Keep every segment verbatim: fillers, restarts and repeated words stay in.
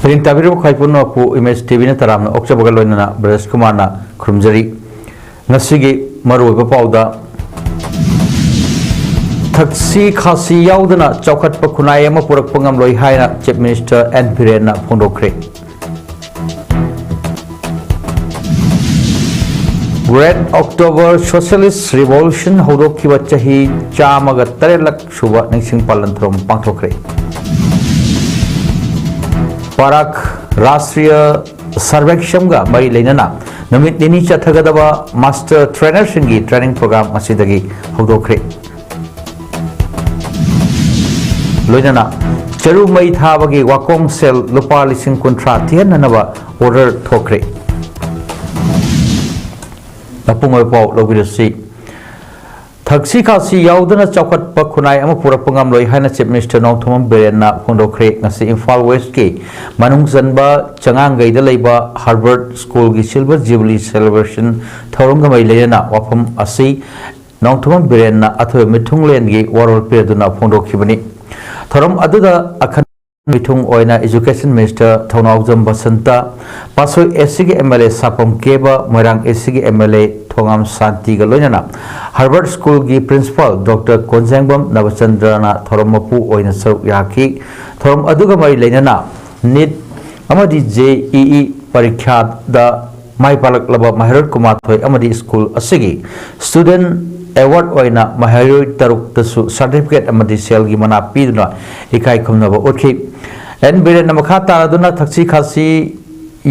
ꯄꯔꯦꯡ ꯇꯥꯕꯤꯔꯤꯕ ꯈ꯭ꯋꯥꯏ ꯄꯨꯝꯅꯃꯛꯄꯨ ꯏꯃꯦꯖ ꯇꯤꯚꯤꯅ ꯇꯔꯥꯝꯅ ꯑꯣꯛꯆꯕꯒ ꯂꯣꯏꯅꯅ ꯕ꯭ꯔꯖ ꯀꯨꯃꯥꯔꯅ ꯈꯨꯔꯨꯝꯖꯔꯤ꯫ ꯉꯁꯤꯒꯤ ꯃꯔꯨꯑꯣꯏꯕ ꯄꯥꯎꯗ, ꯊꯛꯁꯤ ꯈꯥꯁꯤ ꯌꯥꯎꯗꯅ ꯆꯥꯎꯈꯠꯄ ꯈꯨꯟꯅꯥꯏ ꯑꯃ ꯄꯨꯔꯛꯄ ꯉꯝꯂꯣꯏ ꯍꯥꯏꯅ ꯆꯤꯐ ꯃꯤꯅꯤꯁꯇꯔ ꯑꯦꯟ ꯕꯤꯔꯦꯟꯅ ꯐꯣꯡꯗꯣꯛꯈ꯭ꯔꯦ꯫ Great October Socialist Revolution ꯍꯧꯗꯣꯛꯈꯤꯕ ꯆꯍꯤ ꯆꯥꯝꯃꯒ ꯇꯔꯦꯠꯂꯛ ꯁꯨꯕ ꯅꯤꯡꯁꯤꯡ ꯄꯥꯂꯟ ꯊꯧꯔꯝ ꯄꯥꯡꯊꯣꯛꯈ꯭ꯔꯦ꯫ ꯄꯥꯔꯛ ꯔꯥꯁꯇ꯭ꯔꯤꯌ ꯁꯔꯚꯦꯛꯁꯝꯒ ꯃꯔꯤ ꯂꯩꯅꯅ ꯅꯨꯃꯤꯠ ꯅꯤꯅꯤ ꯆꯠꯊꯒꯗꯕ ꯃꯥꯁꯇꯔ ꯇ꯭ꯔꯦꯅꯔꯁꯤꯡꯒꯤ ꯇ꯭ꯔꯦꯅꯤꯡ ꯄ꯭ꯔꯣꯒ꯭ꯔꯥꯝ ꯉꯁꯤꯗꯒꯤ ꯍꯧꯗꯣꯛꯈ꯭ꯔꯦ꯫ ꯂꯣꯏꯅꯅ ꯆꯔꯨ ꯃꯩ ꯊꯥꯕꯒꯤ ꯋꯥꯀꯣꯡ ꯁꯦꯜ ꯂꯨꯄꯥ ꯂꯤꯁꯤꯡ ꯀꯨꯟꯊ꯭ꯔꯥ ꯊꯤꯍꯟꯅꯅꯕ ꯑꯣꯔꯗꯔ ꯊꯣꯛꯈ꯭ꯔꯦ꯫ ꯃꯄꯨꯡ ꯑꯣꯏꯕ ꯄꯥꯎ ꯂꯧꯕꯤꯔꯁꯤ꯫ ꯊꯛꯁꯤ ꯈꯥꯁꯤ ꯌꯥꯎꯗꯅ ꯆꯥꯎꯈꯠꯄ ꯈꯨꯟꯅꯥꯏ ꯑꯃ ꯄꯨꯔꯛꯄ ꯉꯝꯂꯣꯏ ꯍꯥꯏꯅ ꯆꯤꯐ ꯃꯤꯅꯤꯁꯇꯔ ꯅꯣꯡꯊꯣꯝꯕꯝ ꯕꯤꯔꯦꯟꯅ ꯐꯣꯡꯗꯣꯛꯈ꯭ꯔꯦ꯫ ꯉꯁꯤ ꯏꯝꯐꯥꯜ ꯋꯦꯁꯀꯤ ꯃꯅꯨꯡ ꯆꯟꯕ ꯆꯉꯥꯡꯒꯩꯗ ꯂꯩꯕ ꯍꯥꯔꯕꯔꯠ ꯁ꯭ꯀꯨꯜꯒꯤ ꯁꯤꯜꯚꯔ ꯖꯨꯕꯤꯂꯤ ꯁꯦꯂꯦꯕ꯭ꯔꯦꯁꯟ ꯊꯧꯔꯝꯒ ꯃꯔꯤ ꯂꯩꯅꯅ ꯋꯥꯐꯝ ꯑꯁꯤ ꯅꯣꯡꯊꯣꯝꯕꯝ ꯕꯤꯔꯦꯟꯅ ꯑꯊꯣꯏꯕ ꯃꯤꯊꯨꯡꯂꯦꯟꯒꯤ ꯋꯥꯔꯣꯜ ꯄꯤꯔꯗꯨꯅ ꯐꯣꯡꯗꯣꯛꯈꯤꯕꯅꯤ꯫ ꯊꯧꯔꯝ ꯑꯗꯨꯗ ꯑꯈꯟ ꯃꯤꯊꯨꯡ ꯑꯣꯏꯅ ꯏꯖꯨꯀꯦꯁꯟ ꯃꯤꯅꯤꯁꯇꯔ ꯊꯧꯅꯥꯎꯖꯝ ꯕꯁꯟꯇ, ꯄꯥꯠꯁꯣꯏ ꯑꯦꯁ ꯁꯤꯒꯤ ꯑꯦꯝ ꯑꯦꯜ ꯑꯦ ꯁꯥꯄꯝ ꯀꯦꯕ, ꯃꯣꯏꯔꯥꯡ ꯑꯦꯁ ꯁꯤꯒꯤ ꯑꯦꯝ ꯑꯦꯜ ꯑꯦ ꯊꯣꯉꯥꯝ ꯁꯥꯟꯇꯤꯒ ꯂꯣꯏꯅꯅ ꯍꯥꯔꯕꯔꯠ ꯁ꯭ꯀꯨꯜꯒꯤ ꯄ꯭ꯔꯤꯟꯁꯤꯄꯥꯜ ꯗꯣꯛꯇꯔ ꯀꯣꯟꯖꯦꯡꯕꯝ ꯅꯕꯆꯟꯗ꯭ꯔꯅ ꯊꯧꯔꯝ ꯃꯄꯨ ꯑꯣꯏꯅ ꯁꯔꯨꯛ ꯌꯥꯈꯤ꯫ ꯊꯧꯔꯝ ꯑꯗꯨꯒ ꯃꯔꯤ ꯂꯩꯅꯅ ꯅꯤꯠ ꯑꯃꯗꯤ ꯖꯦ ꯏ ꯏ ꯄꯔꯤꯈ꯭ꯌꯥꯗ ꯃꯥꯏ ꯄꯥꯛꯂꯛꯂꯕ ꯃꯍꯩꯔꯣꯏ ꯀꯨꯟꯃꯥꯊꯣꯏ ꯑꯃꯗꯤ ꯁ꯭ꯀꯨꯜ ꯑꯁꯤꯒꯤ ꯁ꯭ꯇꯨꯗꯦꯟꯠ ꯑꯦꯋꯥꯔꯗ ꯑꯣꯏꯅ ꯃꯍꯩꯔꯣꯏ ꯇꯔꯨꯛꯇꯁꯨ ꯁꯥꯔꯇꯤꯐꯤꯀꯦꯠ ꯑꯃꯗꯤ ꯁꯦꯜꯒꯤ ꯃꯅꯥ ꯄꯤꯗꯨꯅ ꯏꯀꯥꯏ ꯈꯨꯝꯅꯕ ꯎꯠꯈꯤ꯫ ꯑꯦꯟ ꯕꯤꯔꯦꯟꯅ ꯃꯈꯥ ꯇꯥꯔꯗꯨꯅ ꯊꯛꯁꯤ ꯈꯥꯁꯤ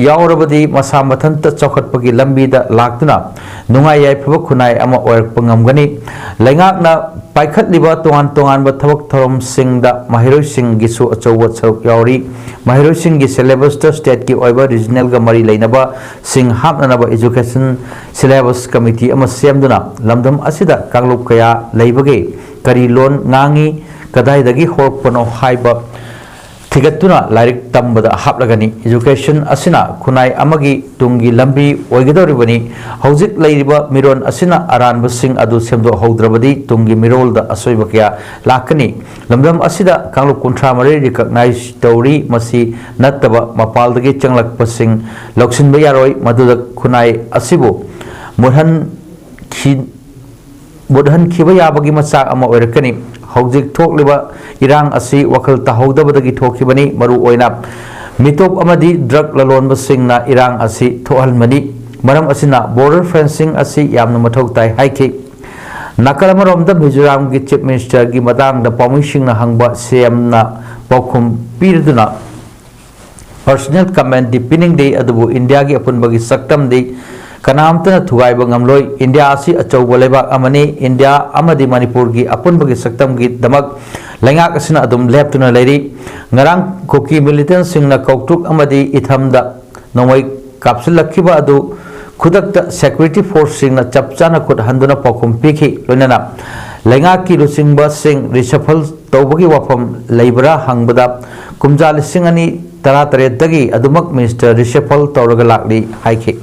ꯌꯥꯎꯔꯕꯗꯤ ꯃꯁꯥ ꯃꯊꯟꯇ ꯆꯥꯎꯈꯠꯄꯒꯤ ꯂꯝꯕꯤꯗ ꯂꯥꯛꯇꯨꯅ ꯅꯨꯡꯉꯥꯏ ꯌꯥꯏꯐꯕ ꯈꯨꯟꯅꯥꯏ ꯑꯃ ꯑꯣꯏꯔꯛꯄ ꯉꯝꯒꯅꯤ꯫ ꯂꯩꯉꯥꯛꯅ ꯄꯥꯏꯈꯠꯂꯤꯕ ꯇꯣꯉꯥꯟ ꯇꯣꯉꯥꯟꯕ ꯊꯕꯛ ꯊꯧꯔꯝꯁꯤꯡꯗ ꯃꯍꯩꯔꯣꯏꯁꯤꯡꯒꯤꯁꯨ ꯑꯆꯧꯕ ꯁꯔꯨꯛ ꯌꯥꯎꯔꯤ꯫ ꯃꯍꯩꯔꯣꯏꯁꯤꯡꯒꯤ ꯁꯦꯂꯦꯕꯁꯇ ꯁ꯭ꯇꯦꯠꯀꯤ ꯑꯣꯏꯕ ꯔꯤꯖꯅꯦꯜꯒ ꯃꯔꯤ ꯂꯩꯅꯕꯁꯤꯡ ꯍꯥꯞꯅꯅꯕ ꯏꯖꯨꯀꯦꯁꯟ ꯁꯤꯂꯦꯕꯁ ꯀꯃꯤꯇꯤ ꯑꯃ ꯁꯦꯝꯗꯨꯅ ꯂꯝꯗꯝ ꯑꯁꯤꯗ ꯀꯥꯡꯂꯨꯞ ꯀꯌꯥ ꯂꯩꯕꯒꯦ, ꯀꯔꯤ ꯂꯣꯟ ꯉꯥꯡꯉꯤ, ꯀꯗꯥꯏꯗꯒꯤ ꯍꯧꯔꯛꯄꯅꯣ ꯍꯥꯏꯕ ꯊꯤꯒꯠꯇꯨꯅ ꯂꯥꯏꯔꯤꯛ ꯇꯝꯕꯗ ꯍꯥꯞꯂꯒꯅꯤ꯫ Education ꯑꯁꯤꯅ ꯈꯨꯟꯅꯥꯏ ꯑꯃꯒꯤ ꯇꯨꯡꯒꯤ ꯂꯝꯕꯤ ꯑꯣꯏꯒꯗꯧꯔꯤꯕꯅꯤ꯫ ꯍꯧꯖꯤꯛ ꯂꯩꯔꯤꯕ ꯃꯤꯔꯣꯟ ꯑꯁꯤꯅ ꯑꯔꯥꯟꯕꯁꯤꯡ ꯑꯗꯨ ꯁꯦꯝꯗꯣꯛꯍꯧꯗ꯭ꯔꯕꯗꯤ ꯇꯨꯡꯒꯤ ꯃꯤꯔꯣꯜꯗ ꯑꯁꯣꯏꯕ ꯀꯌꯥ ꯂꯥꯛꯀꯅꯤ꯫ ꯂꯝꯗꯝ ꯑꯁꯤꯗ ꯀꯥꯡꯂꯨꯞ ꯀꯨꯟꯊ꯭ꯔꯥ ꯃꯔꯤ recognize ꯇꯧꯔꯤ꯫ ꯃꯁꯤ ꯅꯠꯇꯕ ꯃꯄꯥꯜꯗꯒꯤ ꯆꯪꯂꯛꯄꯁꯤꯡ ꯂꯧꯁꯤꯟꯕ ꯌꯥꯔꯣꯏ꯫ ꯃꯗꯨꯗ ꯈꯨꯟꯅꯥꯏ ꯑꯁꯤꯕꯨ ꯃꯨꯠꯍꯟꯈꯤ ꯃꯨꯠꯍꯟꯈꯤꯕ ꯌꯥꯕꯒꯤ ꯃꯆꯥꯛ ꯑꯃ ꯑꯣꯏꯔꯛꯀꯅꯤ꯫ ꯍꯧꯖꯤꯛ ꯊꯣꯛꯂꯤꯕ ꯏꯔꯥꯡ ꯑꯁꯤ ꯋꯥꯈꯜ ꯇꯥꯍꯧꯗꯕꯗꯒꯤ ꯊꯣꯛꯈꯤꯕꯅꯤ꯫ ꯃꯔꯨꯑꯣꯏꯅ ꯃꯤꯇꯣꯞ ꯑꯃꯗꯤ drug ꯂꯂꯣꯟꯕꯁꯤꯡꯅ ꯏꯔꯥꯡ ꯑꯁꯤ ꯊꯣꯛꯍꯟꯕꯅꯤ꯫ ꯃꯔꯝ ꯑꯁꯤꯅ border fencing ꯑꯁꯤ ꯌꯥꯝꯅ ꯃꯊꯧ ꯇꯥꯏ ꯍꯥꯏꯈꯤ꯫ ꯅꯥꯀꯜ ꯑꯃꯔꯣꯝꯗ ꯃꯤꯖꯣꯔꯥꯝꯒꯤ Chief Minister ꯒꯤ ꯃꯇꯥꯡꯗ ꯄꯥꯎꯃꯤꯁꯤꯡꯅ ꯍꯪꯕ CM ꯅ ꯄꯥꯎꯈꯨꯝ ꯄꯤꯔꯗꯨꯅ, personal comment ꯗꯤ ꯄꯤꯅꯤꯡꯗꯦ, ꯑꯗꯨꯕꯨ ꯏꯟꯗꯤꯌꯥꯒꯤ ꯑꯄꯨꯟꯕꯒꯤ ꯁꯛꯇꯝꯗꯤ ꯀꯅꯥꯝꯇꯅ ꯊꯨꯒꯥꯏꯕ ꯉꯝꯂꯣꯏ꯫ ꯏꯟꯗꯤꯌꯥ ꯑꯁꯤ ꯑꯆꯧꯕ ꯂꯩꯕꯥꯛ ꯑꯃꯅꯤ꯫ ꯏꯟꯗꯤꯌꯥ ꯑꯃꯗꯤ ꯃꯅꯤꯄꯨꯔꯒꯤ ꯑꯄꯨꯟꯕꯒꯤ ꯁꯛꯇꯝꯒꯤꯗꯃꯛ ꯂꯩꯉꯥꯛ ꯑꯁꯤꯅ ꯑꯗꯨꯝ ꯂꯦꯞꯇꯨꯅ ꯂꯩꯔꯤ꯫ ꯉꯔꯥꯡ ꯀꯨꯀꯤ militant ꯁꯤꯡꯅ ꯀꯧꯇ꯭ꯔꯨꯛ ꯑꯃꯗꯤ ꯏꯊꯝꯗ ꯅꯣꯡꯃꯩ ꯀꯥꯞꯁꯤꯜꯂꯛꯈꯤꯕ ꯑꯗꯨ ꯈꯨꯗꯛꯇ security force ꯁꯤꯡꯅ ꯆꯞ ꯆꯥꯅ ꯈꯨꯠ ꯍꯟꯗꯨꯅ ꯄꯥꯎꯈꯨꯝ ꯄꯤꯈꯤ꯫ ꯂꯣꯏꯅꯅ ꯂꯩꯉꯥꯛꯀꯤ ꯂꯨꯆꯤꯡꯕꯁꯤꯡ reshuffle ꯇꯧꯕꯒꯤ ꯋꯥꯐꯝ ꯂꯩꯕ꯭ꯔꯥ ꯍꯪꯕꯗ, ꯀꯨꯝꯖꯥ ꯂꯤꯁꯤꯡ ꯑꯅꯤ ꯇꯔꯥꯇꯔꯦꯠꯇꯒꯤ ꯑꯗꯨꯃꯛ minister reshuffle ꯇꯧꯔꯒ ꯂꯥꯛꯂꯤ ꯍꯥꯏꯈꯤ꯫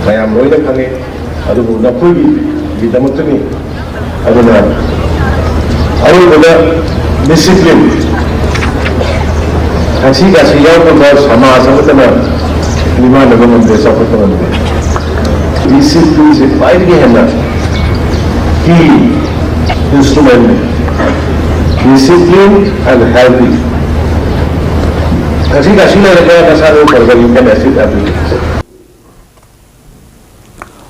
ꯃꯌꯥꯝ ꯂꯣꯏꯅ ꯈꯪꯉꯤ, ꯑꯗꯨꯕꯨ ꯅꯈꯣꯏꯒꯤꯗꯃꯛꯇꯅꯤ꯫ ꯑꯗꯨꯅ ꯑꯔꯣꯏꯕꯗ discipline, ꯊꯛꯁꯤ ꯈꯥꯁꯤ ꯌꯥꯎꯗꯕ ꯁꯃꯥꯖ ꯑꯃꯠꯇꯅ ꯃꯤꯃꯥꯟꯅꯕ ꯉꯝꯗꯦ, ꯆꯥꯎꯈꯠꯄ ꯉꯝꯗꯦ꯫ Discipline ꯁꯦ ꯈ꯭ꯋꯥꯏꯗꯒꯤ ꯍꯦꯟꯅ key instrument ꯅꯤ꯫ Discipline and healthy꯫ ꯊꯛꯁꯤ ꯈꯥꯁꯤ ꯂꯩꯔꯒ ꯅꯁꯥꯗꯨ ꯐꯔꯒ you can achieve everything꯫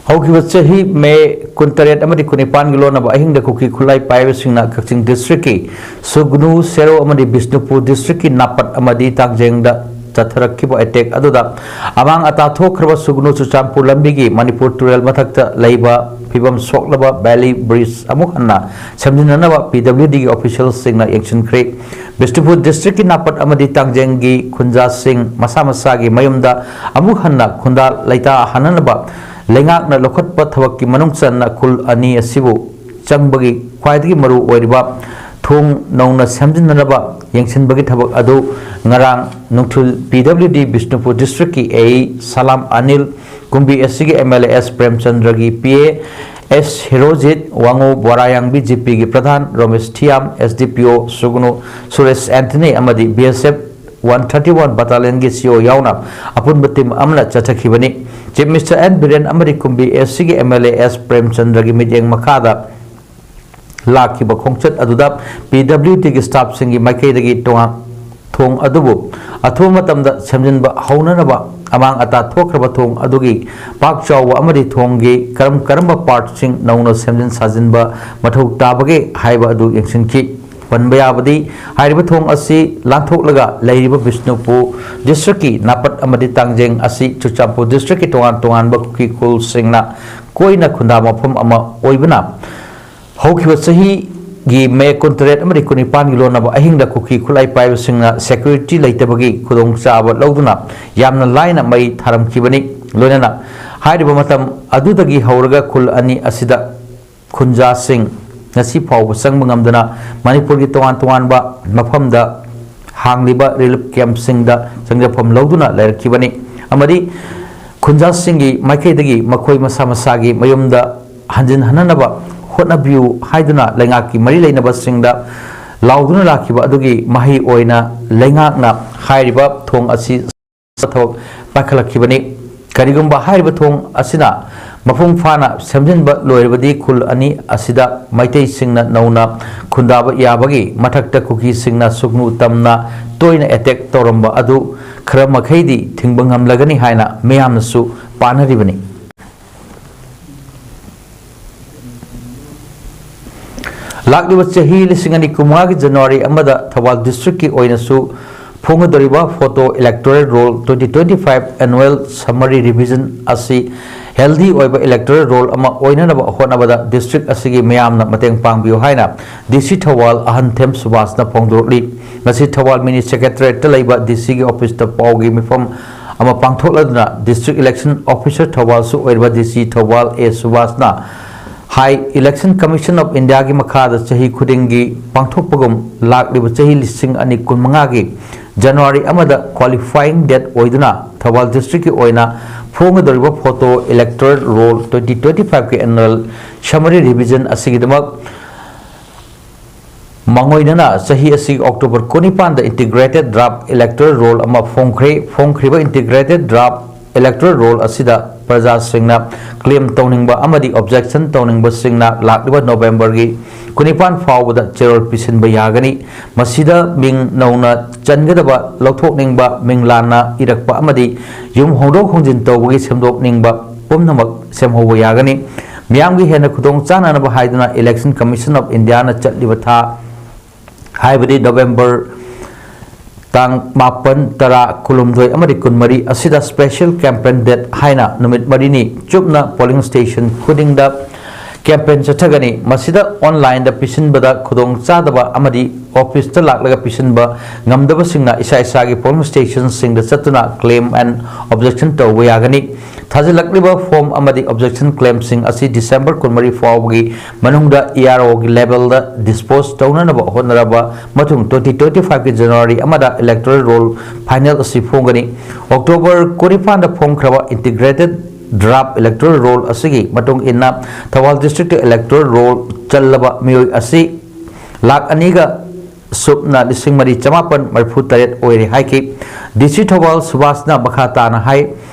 ꯍꯧꯈꯤꯕ ꯆꯍꯤ ꯃꯦ ꯀꯨꯟꯇꯔꯦꯠ ꯑꯃꯗꯤ ꯀꯨꯟꯅꯤꯄꯥꯟꯒꯤ ꯂꯣꯟꯅꯕ ꯑꯍꯤꯡꯗ ꯀꯨꯀꯤ ꯈꯨꯠꯂꯥꯏ ꯄꯥꯏꯕꯁꯤꯡꯅ ꯀꯛꯆꯤꯡ district ꯀꯤ ꯁꯨꯒꯅꯨ, ꯁꯦꯔꯧ ꯑꯃꯗꯤ ꯕꯤꯁꯅꯨꯄꯨꯔ district ꯀꯤ ꯅꯥꯄꯠ ꯑꯃꯗꯤ ꯇꯥꯡꯖꯦꯡꯗ ꯆꯠꯊꯔꯛꯈꯤꯕ attack ꯑꯗꯨꯗ ꯑꯃꯥꯡ ꯑꯇꯥ ꯊꯣꯛꯈ꯭ꯔꯕ ꯁꯨꯒꯅꯨ ꯆꯨꯔꯆꯥꯟꯄꯨꯔ ꯂꯝꯕꯤꯒꯤ ꯃꯅꯤꯄꯨꯔ ꯇꯨꯔꯦꯜ ꯃꯊꯛꯇ ꯂꯩꯕ ꯐꯤꯕꯝ ꯁꯣꯛꯂꯕ valley bridge ꯑꯃꯨꯛ ꯍꯟꯅ ꯁꯦꯝꯖꯤꯟꯅꯅꯕ P W D ꯒꯤ official ꯁꯤꯡꯅ ꯌꯦꯡꯁꯤꯟꯈ꯭ꯔꯦ꯫ ꯕꯤꯁꯅꯨꯄꯨꯔ district ꯀꯤ ꯅꯥꯄꯠ ꯑꯃꯗꯤ ꯇꯥꯡꯖꯦꯡꯒꯤ ꯈꯨꯟꯖꯥꯁꯤꯡ ꯃꯁꯥ ꯃꯁꯥꯒꯤ ꯃꯌꯨꯝꯗ ꯑꯃꯨꯛ ꯍꯟꯅ ꯈꯨꯟꯗꯥ ꯂꯩꯇꯥ ꯍꯟꯅꯅꯕ ꯂꯩꯉꯥꯛꯅ ꯂꯧꯈꯠꯄ ꯊꯕꯛꯀꯤ ꯃꯅꯨꯡ ꯆꯟꯅ ꯈꯨꯜ ꯑꯅꯤ ꯑꯁꯤꯕꯨ ꯆꯪꯕꯒꯤ ꯈ꯭ꯋꯥꯏꯗꯒꯤ ꯃꯔꯨ ꯑꯣꯏꯔꯤꯕ ꯊꯣꯡ ꯅꯧꯅ ꯁꯦꯝꯖꯤꯟꯅꯅꯕ ꯌꯦꯡꯁꯤꯟꯕꯒꯤ ꯊꯕꯛ ꯑꯗꯨ ꯉꯔꯥꯡ ꯅꯨꯡꯊꯤꯜ ꯄꯤ ꯗꯕ꯭ꯂꯤꯎ ꯗꯤ ꯕꯤꯁꯅꯨꯄꯨꯔ ꯗꯤꯁꯇ꯭ꯔꯤꯛꯀꯤ ꯑꯦ ꯏ ꯁꯂꯥꯝ ꯑꯅꯤꯜ, ꯀꯨꯝꯕꯤ ꯑꯦꯁ ꯁꯤꯒꯤ ꯑꯦꯝ ꯑꯦꯜ ꯑꯦ ꯑꯦꯁ ꯄ꯭ꯔꯦꯝꯆꯟꯗ꯭ꯔꯒꯤ P A S Herojit, Wangoo Borayangbi G ꯄꯤꯒꯤ ꯄ꯭ꯔꯙꯥꯟ ꯔꯣꯃꯦꯁ ꯊꯤꯌꯥꯝ, ꯑꯦꯁ ꯗꯤ ꯄꯤ ꯑꯣ ꯁꯨꯒꯨꯅꯨ ꯁꯨꯔꯦꯁ ꯑꯦꯟꯊꯅꯤ ꯑꯃꯗꯤ ꯕꯤ ꯑꯦꯁ ꯑꯦꯐ ꯋꯥꯟ ꯊꯥꯔꯇꯤ ꯋꯥꯟ ꯕꯠꯇꯥꯂꯤꯌꯟꯒꯤ ꯁꯤ ꯏ ꯑꯣ ꯌꯥꯎꯅ ꯑꯄꯨꯟꯕ ꯇꯤꯝ ꯑꯃꯅ ꯆꯠꯊꯈꯤꯕꯅꯤ꯫ ꯆꯤꯐ ꯃꯤꯅꯤꯁꯇꯔ ꯑꯦꯟ ꯕꯤꯔꯦꯟ ꯑꯃꯗꯤ ꯀꯨꯝꯕꯤ ꯑꯦꯁ ꯁꯤꯒꯤ ꯑꯦꯝ ꯑꯦꯜ ꯑꯦ ꯑꯦꯁ ꯄ꯭ꯔꯦꯝꯆꯟꯗ꯭ꯔꯒꯤ ꯃꯤꯠꯌꯦꯡ ꯃꯈꯥꯗ ꯂꯥꯛꯈꯤꯕ ꯈꯣꯡꯆꯠ ꯑꯗꯨꯗ ꯄꯤ ꯗꯕ꯭ꯂꯤꯎ ꯗꯤꯒꯤ ꯁ꯭ꯇꯥꯐꯁꯤꯡꯒꯤ ꯃꯥꯏꯀꯩꯗꯒꯤ ꯇꯣꯉꯥꯟ ꯊꯣꯡ ꯑꯗꯨꯕꯨ ꯑꯊꯨꯕ ꯃꯇꯝꯗ ꯁꯦꯝꯖꯤꯟꯕ ꯍꯧꯅꯅꯕ, ꯑꯃꯥꯡ ꯑꯇꯥ ꯊꯣꯛꯈ꯭ꯔꯕ ꯊꯣꯡ ꯑꯗꯨꯒꯤ ꯄꯥꯛ ꯆꯥꯎꯕ ꯑꯃꯗꯤ ꯊꯣꯡꯒꯤ ꯀꯔꯝ ꯀꯔꯝꯕ ꯄꯥꯔꯠꯁꯤꯡ ꯅꯧꯅ ꯁꯦꯝꯖꯤꯟ ꯁꯥꯖꯤꯟꯕ ꯃꯊꯧ ꯇꯥꯕꯒꯦ ꯍꯥꯏꯕ ꯑꯗꯨ ꯌꯦꯡꯁꯤꯟꯈꯤ꯫ ꯄꯟꯕ ꯌꯥꯕꯗꯤ, ꯍꯥꯏꯔꯤꯕ ꯊꯣꯡ ꯑꯁꯤ ꯂꯥꯟꯊꯣꯛꯂꯒ ꯂꯩꯔꯤꯕ ꯕꯤꯁꯅꯨꯄꯨꯔ ꯗꯤꯁꯇ꯭ꯔꯤꯛꯀꯤ ꯅꯥꯄꯠ ꯑꯃꯗꯤ ꯇꯥꯡꯖꯦꯡ ꯑꯁꯤ ꯆꯨꯔꯆꯥꯟꯄꯨꯔ ꯗꯤꯁꯇ꯭ꯔꯤꯛꯀꯤ ꯇꯣꯉꯥꯟ ꯇꯣꯉꯥꯟꯕ ꯀꯨꯀꯤ ꯈꯨꯜꯁꯤꯡꯅ ꯀꯣꯏꯅ ꯈꯨꯟꯗꯥꯕ ꯃꯐꯝ ꯑꯃ ꯑꯣꯏꯕꯅ, ꯍꯧꯈꯤꯕ ꯆꯍꯤꯒꯤ ꯃꯦ ꯀꯨꯟꯇꯔꯦꯠ ꯑꯃꯗꯤ ꯀꯨꯟꯅꯤꯄꯥꯟꯒꯤ ꯂꯣꯟꯅꯕ ꯑꯍꯤꯡꯗ ꯀꯨꯀꯤ ꯈꯨꯠꯂꯥꯏ ꯄꯥꯏꯕꯁꯤꯡꯅ ꯁꯦꯀ꯭ꯌꯨꯔꯤꯇꯤ ꯂꯩꯇꯕꯒꯤ ꯈꯨꯗꯣꯡꯆꯥꯕ ꯂꯧꯗꯨꯅ ꯌꯥꯝꯅ ꯂꯥꯏꯅ ꯃꯩ ꯊꯥꯔꯝꯈꯤꯕꯅꯤ꯫ ꯂꯣꯏꯅꯅ ꯍꯥꯏꯔꯤꯕ ꯃꯇꯝ ꯑꯗꯨꯗꯒꯤ ꯍꯧꯔꯒ ꯈꯨꯜ ꯑꯅꯤ ꯑꯁꯤꯗ ꯈꯨꯟꯖꯥꯁꯤꯡ ꯉꯁꯤ ꯐꯥꯎꯕ ꯆꯪꯕ ꯉꯝꯗꯅ ꯃꯅꯤꯄꯨꯔꯒꯤ ꯇꯣꯉꯥꯟ ꯇꯣꯉꯥꯟꯕ ꯃꯐꯝꯗ ꯍꯥꯡꯂꯤꯕ ꯔꯤꯂꯤꯐ ꯀꯦꯝꯞꯁꯤꯡꯗ ꯆꯪꯖꯐꯝ ꯂꯧꯗꯨꯅ ꯂꯩꯔꯛꯈꯤꯕꯅꯤ ꯑꯃꯗꯤ ꯈꯨꯟꯖꯥꯁꯤꯡꯒꯤ ꯃꯥꯏꯀꯩꯗꯒꯤ ꯃꯈꯣꯏ ꯃꯁꯥ ꯃꯁꯥꯒꯤ ꯃꯌꯨꯝꯗ ꯍꯟꯖꯤꯟꯍꯟꯅꯅꯕ ꯍꯣꯠꯅꯕꯤꯌꯨ ꯍꯥꯏꯗꯨꯅ ꯂꯩꯉꯥꯛꯀꯤ ꯃꯔꯤ ꯂꯩꯅꯕꯁꯤꯡꯗ ꯂꯥꯎꯗꯨꯅ ꯂꯥꯛꯈꯤꯕ ꯑꯗꯨꯒꯤ ꯃꯍꯩ ꯑꯣꯏꯅ ꯂꯩꯉꯥꯛꯅ ꯍꯥꯏꯔꯤꯕ ꯊꯣꯡ ꯑꯁꯤ ꯊꯕꯛ ꯄꯥꯏꯈꯠꯂꯛꯈꯤꯕꯅꯤ꯫ ꯀꯔꯤꯒꯨꯝꯕ ꯍꯥꯏꯔꯤꯕ ꯊꯣꯡ ꯑꯁꯤꯅ ꯃꯄꯨꯡ ꯐꯥꯅ ꯁꯦꯝꯖꯤꯟꯕ ꯂꯣꯏꯔꯕꯗꯤ ꯈꯨꯜ ꯑꯅꯤ ꯑꯁꯤꯗ ꯃꯩꯇꯩꯁꯤꯡꯅ ꯅꯧꯅ ꯈꯨꯟꯗꯥꯕ ꯌꯥꯕꯒꯤ ꯃꯊꯛꯇ ꯀꯨꯀꯤꯁꯤꯡꯅ ꯁꯨꯛꯅꯨ ꯇꯝꯅ ꯇꯣꯏꯅ ꯑꯦꯇꯦꯛ ꯇꯧꯔꯝꯕ ꯑꯗꯨ ꯈꯔ ꯃꯈꯩꯗꯤ ꯊꯤꯡꯕ ꯉꯝꯂꯒꯅꯤ ꯍꯥꯏꯅ ꯃꯤꯌꯥꯝꯅꯁꯨ ꯄꯥꯅꯔꯤꯕꯅꯤ꯫ ꯂꯥꯛꯂꯤꯕ ꯆꯍꯤ ꯂꯤꯁꯤꯡ ꯑꯅꯤ ꯀꯨꯟꯃꯉꯥꯒꯤ ꯖꯅꯋꯥꯔꯤ ꯑꯃꯗ ꯊꯧꯕꯥꯜ ꯗꯤꯁꯇ꯭ꯔꯤꯛꯀꯤ ꯑꯣꯏꯅꯁꯨ ꯐꯣꯡꯒꯗꯧꯔꯤꯕ Photo Electoral Roll twenty twenty-five Annual Summary Revision ꯑꯁꯤ healthy ꯑꯣꯏꯕ electoral roll ꯑꯃ ꯑꯣꯏꯅꯅꯕ ꯍꯣꯠꯅꯕꯗ ꯗꯤꯁꯇ꯭ꯔꯤꯛ ꯑꯁꯤꯒꯤ ꯃꯤꯌꯥꯝꯅ ꯃꯇꯦꯡ ꯄꯥꯡꯕꯤꯌꯨ ꯍꯥꯏꯅ ꯗꯤ ꯁꯤ ꯊꯧꯕꯥꯜ ꯑꯍꯟꯊꯦꯝ ꯁꯨꯕꯥꯁꯅ ꯐꯣꯡꯗꯣꯔꯛꯂꯤ꯫ ꯉꯁꯤ ꯊꯧꯕꯥꯜ ꯃꯤꯅꯤ ꯁꯦꯀ꯭ꯔꯦꯇꯔꯤꯌꯦꯠꯇ ꯂꯩꯕ ꯗꯤ ꯁꯤꯒꯤ ꯑꯣꯐꯤꯁꯇ ꯄꯥꯎꯒꯤ ꯃꯤꯐꯝ ꯑꯃ ꯄꯥꯡꯊꯣꯛꯂꯗꯨꯅ ꯗꯤꯁꯇ꯭ꯔꯤꯛ ꯏꯂꯦꯛꯁꯟ ꯑꯣꯐꯤꯁꯔ ꯊꯧꯕꯥꯜꯁꯨ ꯑꯣꯏꯔꯤꯕ ꯗꯤ ꯁꯤ ꯊꯧꯕꯥꯜ ꯑꯦ ꯁꯨꯕꯥꯁꯅ ꯍꯥꯏ꯫ Election Commission of India ꯒꯤ ꯃꯈꯥꯗ ꯆꯍꯤ ꯈꯨꯗꯤꯡꯒꯤ ꯄꯥꯡꯊꯣꯛꯄꯒꯨꯝ ꯂꯥꯛꯂꯤꯕ ꯆꯍꯤ ꯂꯤꯁꯤꯡ ꯑꯅꯤ ꯀꯨꯟꯃꯉꯥꯒꯤ January ꯑꯃꯗ qualifying date ꯑꯣꯏꯗꯨꯅ ꯊꯧꯕꯥꯜ district ꯀꯤ ꯑꯣꯏꯅ ꯐꯣꯡꯒꯗꯧꯔꯤꯕ photo electoral roll twenty twenty-five ꯀꯤ annual summary revision ꯑꯁꯤꯒꯤꯗꯃꯛ ꯃꯥꯡꯑꯣꯏꯅꯅ ꯆꯍꯤ ꯑꯁꯤꯒꯤ October ꯀꯨꯟꯅꯤꯄꯥꯟꯗ integrated draft electoral roll ꯑꯃ ꯐꯣꯡꯈ꯭ꯔꯦ꯫ ꯐꯣꯡꯈ꯭ꯔꯤꯕ integrated draft electoral roll ꯑꯁꯤꯗ ꯄ꯭ꯔꯖꯥꯁꯤꯡꯅ claim ꯇꯧꯅꯤꯡꯕ ꯑꯃꯗꯤ objection ꯇꯧꯅꯤꯡꯕꯁꯤꯡꯅ ꯂꯥꯛꯂꯤꯕ November ꯒꯤ ꯀꯨꯟꯅꯤꯄꯥꯟ ꯐꯥꯎꯕꯗ ꯆꯦꯔꯣꯜ ꯄꯤꯁꯤꯟꯕ ꯌꯥꯒꯅꯤ꯫ ꯃꯁꯤꯗ ꯃꯤꯡ ꯅꯧꯅ ꯆꯟꯒꯗꯕ, ꯂꯧꯊꯣꯛꯅꯤꯡꯕ, ꯃꯤꯡ ꯂꯥꯟꯅ ꯏꯔꯛꯄ ꯑꯃꯗꯤ ꯌꯨꯝ ꯍꯣꯡꯗꯣꯛ ꯍꯣꯡꯖꯤꯟ ꯇꯧꯕꯒꯤ ꯁꯦꯝꯗꯣꯛꯅꯤꯡꯕ ꯄꯨꯝꯅꯃꯛ ꯁꯦꯝꯍꯧꯕ ꯌꯥꯒꯅꯤ꯫ ꯃꯤꯌꯥꯝꯒꯤ ꯍꯦꯟꯅ ꯈꯨꯗꯣꯡ ꯆꯥꯅꯅꯕ ꯍꯥꯏꯗꯨꯅ Election Commission of India ꯅ ꯆꯠꯂꯤꯕ ꯊꯥ, ꯍꯥꯏꯕꯗꯤ November ꯇꯥꯡ ꯃꯥꯄꯟ, ꯇꯔꯥ, ꯀꯨꯟꯍꯨꯝꯗꯣꯏ ꯑꯃꯗꯤ ꯀꯨꯟꯃꯔꯤ ꯑꯁꯤꯗ special campaign date ꯍꯥꯏꯅ ꯅꯨꯃꯤꯠ ꯃꯔꯤꯅꯤ ꯆꯨꯞꯅ polling station ꯈꯨꯗꯤꯡꯗ campaign ꯆꯠꯊꯒꯅꯤ꯫ ꯃꯁꯤꯗ online ꯗ ꯄꯤꯁꯤꯟꯕꯗ ꯈꯨꯗꯣꯡ ꯆꯥꯗꯕ ꯑꯃꯗꯤ office ꯇ ꯂꯥꯛꯂꯒ ꯄꯤꯁꯤꯟꯕ ꯉꯝꯗꯕꯁꯤꯡꯅ ꯏꯁꯥ ꯏꯁꯥꯒꯤ polling station ꯁꯤꯡꯗ ꯆꯠꯇꯨꯅ claim and objection ꯇꯧꯕ ꯌꯥꯒꯅꯤ꯫ ꯊꯥꯖꯤꯜꯂꯛꯂꯤꯕ form ꯑꯃꯗꯤ objection claim ꯁꯤꯡ ꯑꯁꯤ December ꯀꯨꯟꯃꯔꯤ ꯐꯥꯎꯕꯒꯤ ꯃꯅꯨꯡꯗ E R O ꯒꯤ level ꯗ dispose ꯇꯧꯅꯅꯕ ꯍꯣꯠꯅꯔꯕ ꯃꯇꯨꯡ, twenty twenty-five ꯀꯤ January ꯑꯃꯗ electoral roll final ꯑꯁꯤ ꯐꯣꯡꯒꯅꯤ꯫ October ꯀꯨꯟꯅꯤꯄꯥꯟꯗ ꯐꯣꯡꯈ꯭ꯔꯕ integrated draft electoral roll ꯑꯁꯤꯒꯤ ꯃꯇꯨꯡ ꯏꯟꯅ ꯊꯧꯕꯥꯜ district ꯇ electoral roll ꯆꯜꯂꯕ ꯃꯤꯑꯣꯏ ꯑꯁꯤ ꯂꯥꯈ ꯑꯅꯤꯒ ꯁꯨꯞꯅ ꯂꯤꯁꯤꯡ ꯃꯔꯤ ꯆꯃꯥꯄꯟ ꯃꯔꯤꯐꯨ ꯇꯔꯦꯠ ꯑꯣꯏꯔꯦ ꯍꯥꯏꯈꯤ꯫ D C ꯊꯧꯕꯥꯜ ꯁꯨꯕꯥꯁꯅ ꯃꯈꯥ ꯇꯥꯅ ꯍꯥꯏ,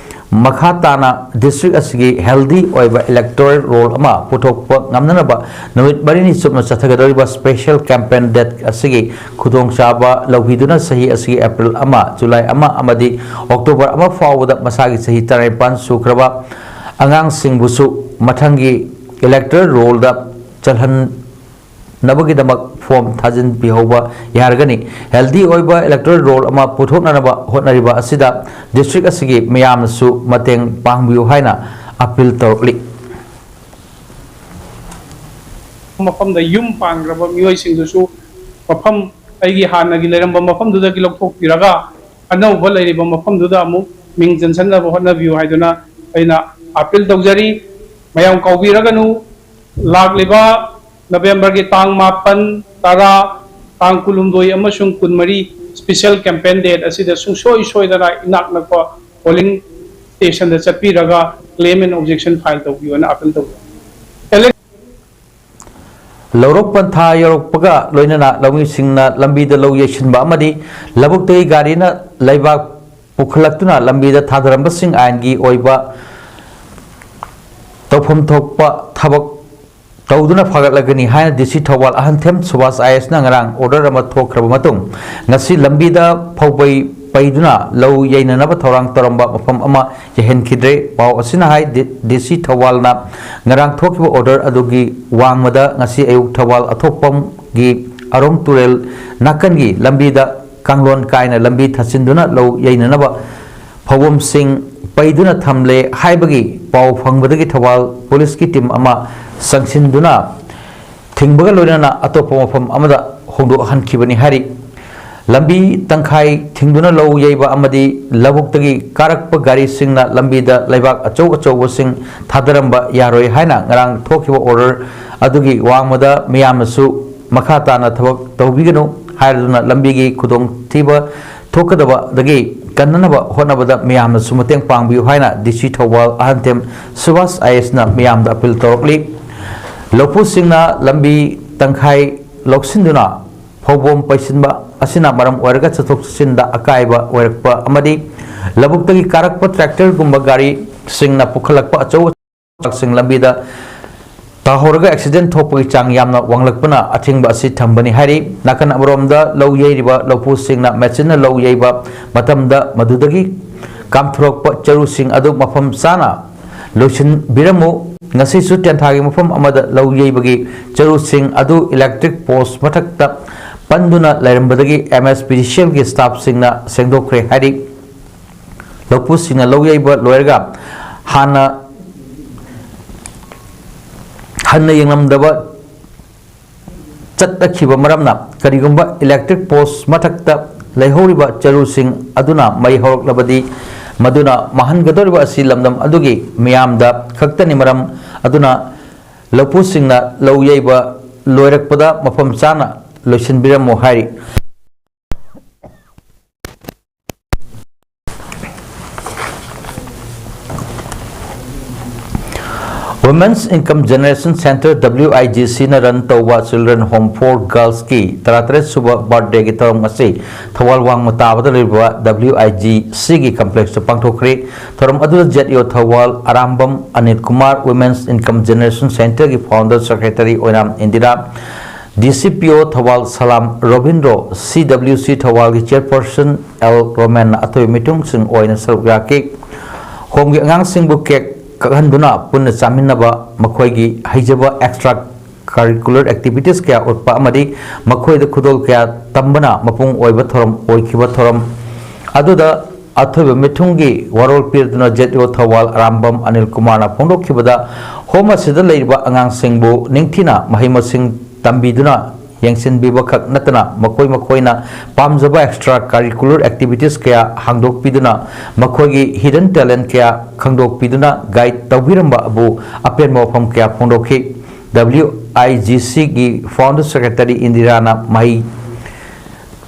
ꯃꯈꯥ ꯇꯥꯅ district ꯑꯁꯤꯒꯤ healthy ꯑꯣꯏꯕ electoral roll ꯑꯃ ꯄꯨꯊꯣꯛꯄ ꯉꯝꯅꯅꯕ ꯅꯨꯃꯤꯠ ꯃꯔꯤꯅꯤ ꯆꯨꯞꯅ ꯆꯠꯊꯒꯗꯧꯔꯤꯕ special campaign date ꯑꯁꯤꯒꯤ ꯈꯨꯗꯣꯡꯆꯥꯕ ꯂꯧꯕꯤꯗꯨꯅ ꯆꯍꯤ ꯑꯁꯤꯒꯤ April ꯑꯃ, July ꯑꯃ ꯑꯃꯗꯤ October ꯑꯃ ꯐꯥꯎꯕꯗ ꯃꯁꯥꯒꯤ ꯆꯍꯤ ꯇꯔꯥꯅꯤꯄꯥꯟ ꯁꯨꯈ꯭ꯔꯕ ꯑꯉꯥꯡꯁꯤꯡꯕꯨꯁꯨ ꯃꯊꯪꯒꯤ electoral roll ꯗ ꯆꯜꯍꯟ ꯅꯕꯒꯤꯗꯃꯛ form ꯊꯥꯖꯤꯟꯕꯤꯍꯧꯕ ꯌꯥꯔꯒꯅꯤ꯫ Healthy ꯑꯣꯏꯕ electoral roll ꯑꯃ ꯄꯨꯊꯣꯛꯅꯅꯕ ꯍꯣꯠꯅꯔꯤꯕ ꯑꯁꯤꯗ district ꯑꯁꯤꯒꯤ ꯃꯤꯌꯥꯝꯅꯁꯨ ꯃꯇꯦꯡ ꯄꯥꯡꯕꯤꯌꯨ ꯍꯥꯏꯅ appeal ꯇꯧꯔꯛꯂꯤ꯫ ꯃꯐꯝꯗ ꯌꯨꯝ ꯄꯥꯟꯈ꯭ꯔꯕ ꯃꯤꯑꯣꯏꯁꯤꯡꯗꯨꯁꯨ ꯃꯐꯝ, ꯑꯩꯒꯤ ꯍꯥꯟꯅꯒꯤ ꯂꯩꯔꯝꯕ ꯃꯐꯝꯗꯨꯗꯒꯤ ꯂꯧꯊꯣꯛꯄꯤꯔꯒ ꯑꯅꯧꯕ ꯂꯩꯔꯤꯕ ꯃꯐꯝꯗꯨꯗ ꯑꯃꯨꯛ ꯃꯤꯡ ꯆꯟꯁꯟꯅꯕ ꯍꯣꯠꯅꯕꯤꯌꯨ ꯍꯥꯏꯗꯨꯅ ꯑꯩꯅ appeal ꯇꯧꯖꯔꯤ꯫ ꯃꯌꯥꯝ ꯀꯥꯎꯕꯤꯔꯒꯅꯨ꯫ ꯂꯥꯛꯂꯤꯕ ꯅꯕꯦꯝꯕꯔꯒꯤ ꯇꯥꯡ ꯃꯥꯄꯟ, ꯇꯔꯥ, ꯇꯥꯡ ꯀꯨꯟꯍꯨꯝꯗꯣꯏ ꯑꯃꯁꯨꯡ ꯀꯨꯟꯃꯔꯤ special campaign date ꯑꯁꯤꯗ ꯁꯨꯡꯁꯣꯏ ꯁꯣꯏꯗꯅ ꯏꯅꯥꯛ ꯅꯛꯄ polling stationꯗ ꯆꯠꯄꯤꯔꯒ claim and objection file ꯇꯧꯕꯤꯌꯨꯅ appeal ꯇꯧꯖꯔꯤ꯫ ꯂꯧꯔꯣꯛ ꯄꯟꯊꯥ ꯌꯧꯔꯛꯄꯒ ꯂꯣꯏꯅꯅ ꯂꯧꯃꯤꯁꯤꯡꯅ ꯂꯝꯕꯤꯗ ꯂꯧ ꯌꯩꯁꯤꯟꯕ ꯑꯃꯗꯤ ꯂꯧꯕꯨꯛꯇꯒꯤ ꯒꯥꯔꯤꯅ ꯂꯩꯕꯥꯛ ꯄꯨꯈꯠꯂꯛꯇꯨꯅ ꯂꯝꯕꯤꯗ ꯊꯥꯗꯔꯝꯕꯁꯤꯡ ꯑꯥꯏꯟꯒꯤ ꯑꯣꯏꯕ ꯇꯧꯐꯝ ꯊꯣꯛꯄ ꯊꯕꯛ ꯇꯧꯗꯨꯅ ꯐꯒꯠꯂꯒꯅꯤ ꯍꯥꯏꯅ ꯗꯤ ꯁꯤ ꯊꯧꯕꯥꯜ ꯑꯍꯟꯊꯦꯝ ꯁꯨꯕꯥꯁ ꯑꯥꯏ ꯑꯦꯁꯅ ꯉꯔꯥꯡ order ꯑꯃ ꯊꯣꯛꯈ꯭ꯔꯕ ꯃꯇꯨꯡ, ꯉꯁꯤ ꯂꯝꯕꯤꯗ ꯐꯧꯕꯩ ꯄꯩꯗꯨꯅ ꯂꯧ ꯌꯩꯅꯅꯕ ꯊꯧꯔꯥꯡ ꯇꯧꯔꯝꯕ ꯃꯐꯝ ꯑꯃ ꯌꯩꯍꯟꯈꯤꯗ꯭ꯔꯦ꯫ ꯄꯥꯎ ꯑꯁꯤꯅ ꯍꯥꯏ, ꯗꯤ ꯁꯤ ꯊꯧꯕꯥꯜꯅ ꯉꯔꯥꯡ ꯊꯣꯛꯈꯤꯕ order ꯑꯗꯨꯒꯤ ꯋꯥꯡꯃꯗ ꯉꯁꯤ ꯑꯌꯨꯛ ꯊꯧꯕꯥꯜ ꯑꯊꯣꯛꯄꯝꯒꯤ ꯑꯔꯣꯡ ꯇꯨꯔꯦꯜ ꯅꯥꯀꯟꯒꯤ ꯂꯝꯕꯤꯗ ꯀꯥꯡꯂꯣꯟ ꯀꯥꯏꯅ ꯂꯝꯕꯤ ꯊꯠꯆꯤꯟꯗꯨꯅ ꯂꯧ ꯌꯩꯅꯅꯕ ꯐꯧꯕꯝꯁꯤꯡ ꯄꯩꯗꯨꯅ ꯊꯝꯂꯦ ꯍꯥꯏꯕꯒꯤ ꯄꯥꯎ ꯐꯪꯕꯗꯒꯤ ꯊꯧꯕꯥꯜ ꯄꯨꯂꯤꯁꯀꯤ team ꯑꯃ ꯆꯪꯁꯤꯟꯗꯨꯅ ꯊꯤꯡꯕꯒ ꯂꯣꯏꯅꯅ ꯑꯇꯣꯞꯄ ꯃꯐꯝ ꯑꯃꯗ ꯍꯣꯡꯗꯣꯛꯍꯟꯈꯤꯕꯅꯤ ꯍꯥꯏꯔꯤ꯫ ꯂꯝꯕꯤ ꯇꯪꯈꯥꯏ ꯊꯤꯡꯗꯨꯅ ꯂꯧ ꯌꯩꯕ ꯑꯃꯗꯤ ꯂꯧꯕꯨꯛꯇꯒꯤ ꯀꯥꯔꯛꯄ ꯒꯥꯔꯤꯁꯤꯡꯅ ꯂꯝꯕꯤꯗ ꯂꯩꯕꯥꯛ ꯑꯆꯧ ꯑꯆꯧꯕꯁꯤꯡ ꯊꯥꯗꯔꯝꯕ ꯌꯥꯔꯣꯏ ꯍꯥꯏꯅ ꯉꯔꯥꯡ ꯊꯣꯛꯈꯤꯕ order ꯑꯗꯨꯒꯤ ꯋꯥꯡꯃꯗ ꯃꯤꯌꯥꯝꯅꯁꯨ ꯃꯈꯥ ꯇꯥꯅ ꯊꯕꯛ ꯇꯧꯕꯤꯒꯅꯨ ꯍꯥꯏꯔꯗꯨꯅ ꯂꯝꯕꯤꯒꯤ ꯈꯨꯗꯣꯡꯊꯤꯕ ꯊꯣꯛꯀꯗꯕꯗꯒꯤ ꯀꯟꯅꯅꯕ ꯍꯣꯠꯅꯕꯗ ꯃꯤꯌꯥꯝꯅꯁꯨ ꯃꯇꯦꯡ ꯄꯥꯡꯕꯤꯌꯨ ꯍꯥꯏꯅ ꯗꯤ ꯁꯤ ꯊꯧꯕꯥꯜ ꯑꯍꯟꯊꯦꯝ ꯁꯨꯕꯥꯁ ꯑꯥꯏ ꯑꯦꯁꯅ ꯃꯤꯌꯥꯝꯗ appeal ꯇꯧꯔꯛꯂꯤ꯫ ꯂꯧꯄꯨꯁꯤꯡꯅ ꯂꯝꯕꯤ ꯇꯪꯈꯥꯏ ꯂꯧꯁꯤꯟꯗꯨꯅ ꯐꯧꯕꯣꯝ ꯄꯩꯁꯤꯟꯕ ꯑꯁꯤꯅ ꯃꯔꯝ ꯑꯣꯏꯔꯒ ꯆꯠꯊꯣꯛ ꯆꯠꯁꯤꯟꯗ ꯑꯀꯥꯏꯕ ꯑꯣꯏꯔꯛꯄ ꯑꯃꯗꯤ ꯂꯧꯕꯨꯛꯇꯒꯤ ꯀꯥꯔꯛꯄ tractorꯒꯨꯝꯕ ꯒꯥꯔꯤꯁꯤꯡꯅ ꯄꯨꯈꯠꯂꯛꯄ ꯑꯆꯧ ꯑꯆꯧꯕꯁꯤꯡ ꯂꯝꯕꯤꯗ ꯇꯥꯍꯧꯔꯒ accident ꯊꯣꯛꯄꯒꯤ ꯆꯥꯡ ꯌꯥꯝꯅ ꯋꯥꯡꯂꯛꯄꯅ ꯑꯊꯤꯡꯕ ꯑꯁꯤ ꯊꯝꯕꯅꯤ ꯍꯥꯏꯔꯤ꯫ ꯅꯥꯀꯟ ꯑꯃꯔꯣꯝꯗ ꯂꯧ ꯌꯩꯔꯤꯕ ꯂꯧꯄꯨꯁꯤꯡꯅ machineꯅ ꯂꯧ ꯌꯩꯕ ꯃꯇꯝꯗ ꯃꯗꯨꯗꯒꯤ ꯀꯥꯝꯊꯣꯔꯛꯄ ꯆꯔꯨꯁꯤꯡ ꯑꯗꯨ ꯃꯐꯝ ꯆꯥꯅ ꯂꯣꯏꯁꯤꯟꯕꯤꯔꯝꯃꯨ꯫ ꯉꯁꯤꯁꯨ ꯇꯦꯟꯊꯥꯒꯤ ꯃꯐꯝ ꯑꯃꯗ ꯂꯧ ꯌꯩꯕꯒꯤ ꯆꯔꯨꯁꯤꯡ ꯑꯗꯨ electric post ꯃꯊꯛꯇ ꯄꯟꯗꯨꯅ ꯂꯩꯔꯝꯕꯗꯒꯤ M S P D C Lꯒꯤ staffꯁꯤꯡꯅ ꯁꯦꯡꯗꯣꯛꯈ꯭ꯔꯦ ꯍꯥꯏꯔꯤ꯫ ꯂꯧꯄꯨꯁꯤꯡꯅ ꯂꯧ ꯌꯩꯕ ꯂꯣꯏꯔꯒ ꯍꯥꯟꯅ ꯍꯟꯅ ꯌꯦꯡꯂꯝꯗꯕ ꯆꯠꯂꯛꯈꯤꯕ ꯃꯔꯝꯅ ꯀꯔꯤꯒꯨꯝꯕ electric post ꯃꯊꯛꯇ ꯂꯩꯍꯧꯔꯤꯕ ꯆꯔꯨꯁꯤꯡ ꯑꯗꯨꯅ ꯃꯩ ꯍꯧꯔꯛꯂꯕꯗꯤ ꯃꯗꯨꯅ ꯃꯥꯡꯍꯟꯒꯗꯧꯔꯤꯕ ꯑꯁꯤ ꯂꯝꯗꯝ ꯑꯗꯨꯒꯤ ꯃꯤꯌꯥꯝꯗ ꯈꯛꯇꯅꯤ꯫ ꯃꯔꯝ ꯑꯗꯨꯅ ꯂꯧꯄꯨꯁꯤꯡꯅ ꯂꯧ ꯌꯩꯕ ꯂꯣꯏꯔꯛꯄꯗ ꯃꯐꯝ ꯆꯥꯅ ꯂꯣꯏꯁꯤꯟꯕꯤꯔꯝꯃꯨ ꯍꯥꯏꯔꯤ꯫ Women's Income Generation Centre, W I G C ꯅ run ꯇꯧꯕ Children Home for Girls ꯀꯤ ꯇꯔꯥꯇꯔꯦꯠ ꯁꯨꯕ birthday ꯒꯤ ꯊꯧꯔꯝ ꯑꯁꯤ ꯊꯧꯕꯥꯜ ꯋꯥꯡꯃ ꯇꯥꯕꯗ ꯂꯩꯔꯤꯕ W I G C ꯒꯤ complex ꯇ ꯄꯥꯡꯊꯣꯛꯈ꯭ꯔꯦ꯫ ꯊꯧꯔꯝ ꯑꯗꯨꯗ Z E O Thoubal Arambam Anil Kumar, Women's Income Generation Centre ꯒꯤ founder secretary ꯑꯣꯏꯅꯥꯝ Indira, D C P O Thoubal ꯁꯂꯥꯝ Robindro, C W C ꯊꯧꯕꯥꯜꯒꯤ chairperson L ꯔꯣꯃꯦꯟꯅ ꯑꯊꯣꯏꯕ ꯃꯤꯊꯨꯡꯁꯤꯡ ꯑꯣꯏꯅ ꯁꯔꯨꯛ ꯌꯥꯈꯤ꯫ Home ꯒꯤ ꯑꯉꯥꯡꯁꯤꯡꯕꯨ cake ꯀꯛꯍꯟꯗꯨꯅ ꯄꯨꯟꯅ ꯆꯥꯃꯤꯟꯅꯕ, ꯃꯈꯣꯏꯒꯤ ꯍꯩꯖꯕ extra curricular activities ꯀꯌꯥ ꯎꯠꯄ ꯑꯃꯗꯤ ꯃꯈꯣꯏꯗ ꯈꯨꯗꯣꯜ ꯀꯌꯥ ꯇꯝꯕꯅ ꯃꯄꯨꯡ ꯑꯣꯏꯕ ꯊꯧꯔꯝ ꯑꯣꯏꯈꯤꯕ꯫ ꯊꯧꯔꯝ ꯑꯗꯨꯗ ꯑꯊꯣꯏꯕ ꯃꯤꯊꯨꯡꯒꯤ ꯋꯥꯔꯣꯜ ꯄꯤꯔꯗꯨꯅ Z E O Thoubal Arambam Anil ꯀꯨꯃꯥꯔꯅ ꯐꯣꯡꯗꯣꯛꯈꯤꯕꯗ, home ꯑꯁꯤꯗ ꯂꯩꯔꯤꯕ ꯑꯉꯥꯡꯁꯤꯡꯕꯨ ꯅꯤꯡꯊꯤꯅ ꯃꯍꯩ ꯃꯁꯤꯡ ꯇꯝꯕꯤꯗꯨꯅ ꯌꯦꯡꯁꯤꯟꯕꯤꯕ ꯈꯛ ꯅꯠꯇꯅ ꯃꯈꯣꯏ ꯃꯈꯣꯏꯅ ꯄꯥꯝꯖꯕ extra curricular activities ꯀꯌꯥ ꯍꯥꯡꯗꯣꯛꯄꯤꯗꯨꯅ ꯃꯈꯣꯏꯒꯤ hidden talent ꯀꯌꯥ ꯈꯪꯗꯣꯛꯄꯤꯗꯨꯅ guide ꯇꯧꯕꯤꯔꯝꯕꯕꯨ ꯑꯄꯦꯟꯕ ꯋꯥꯐꯝ ꯀꯌꯥ ꯐꯣꯡꯗꯣꯛꯈꯤ꯫ W I G C ꯒꯤ founder secretary ꯏꯟꯗꯤꯔꯥꯅ ꯃꯍꯩ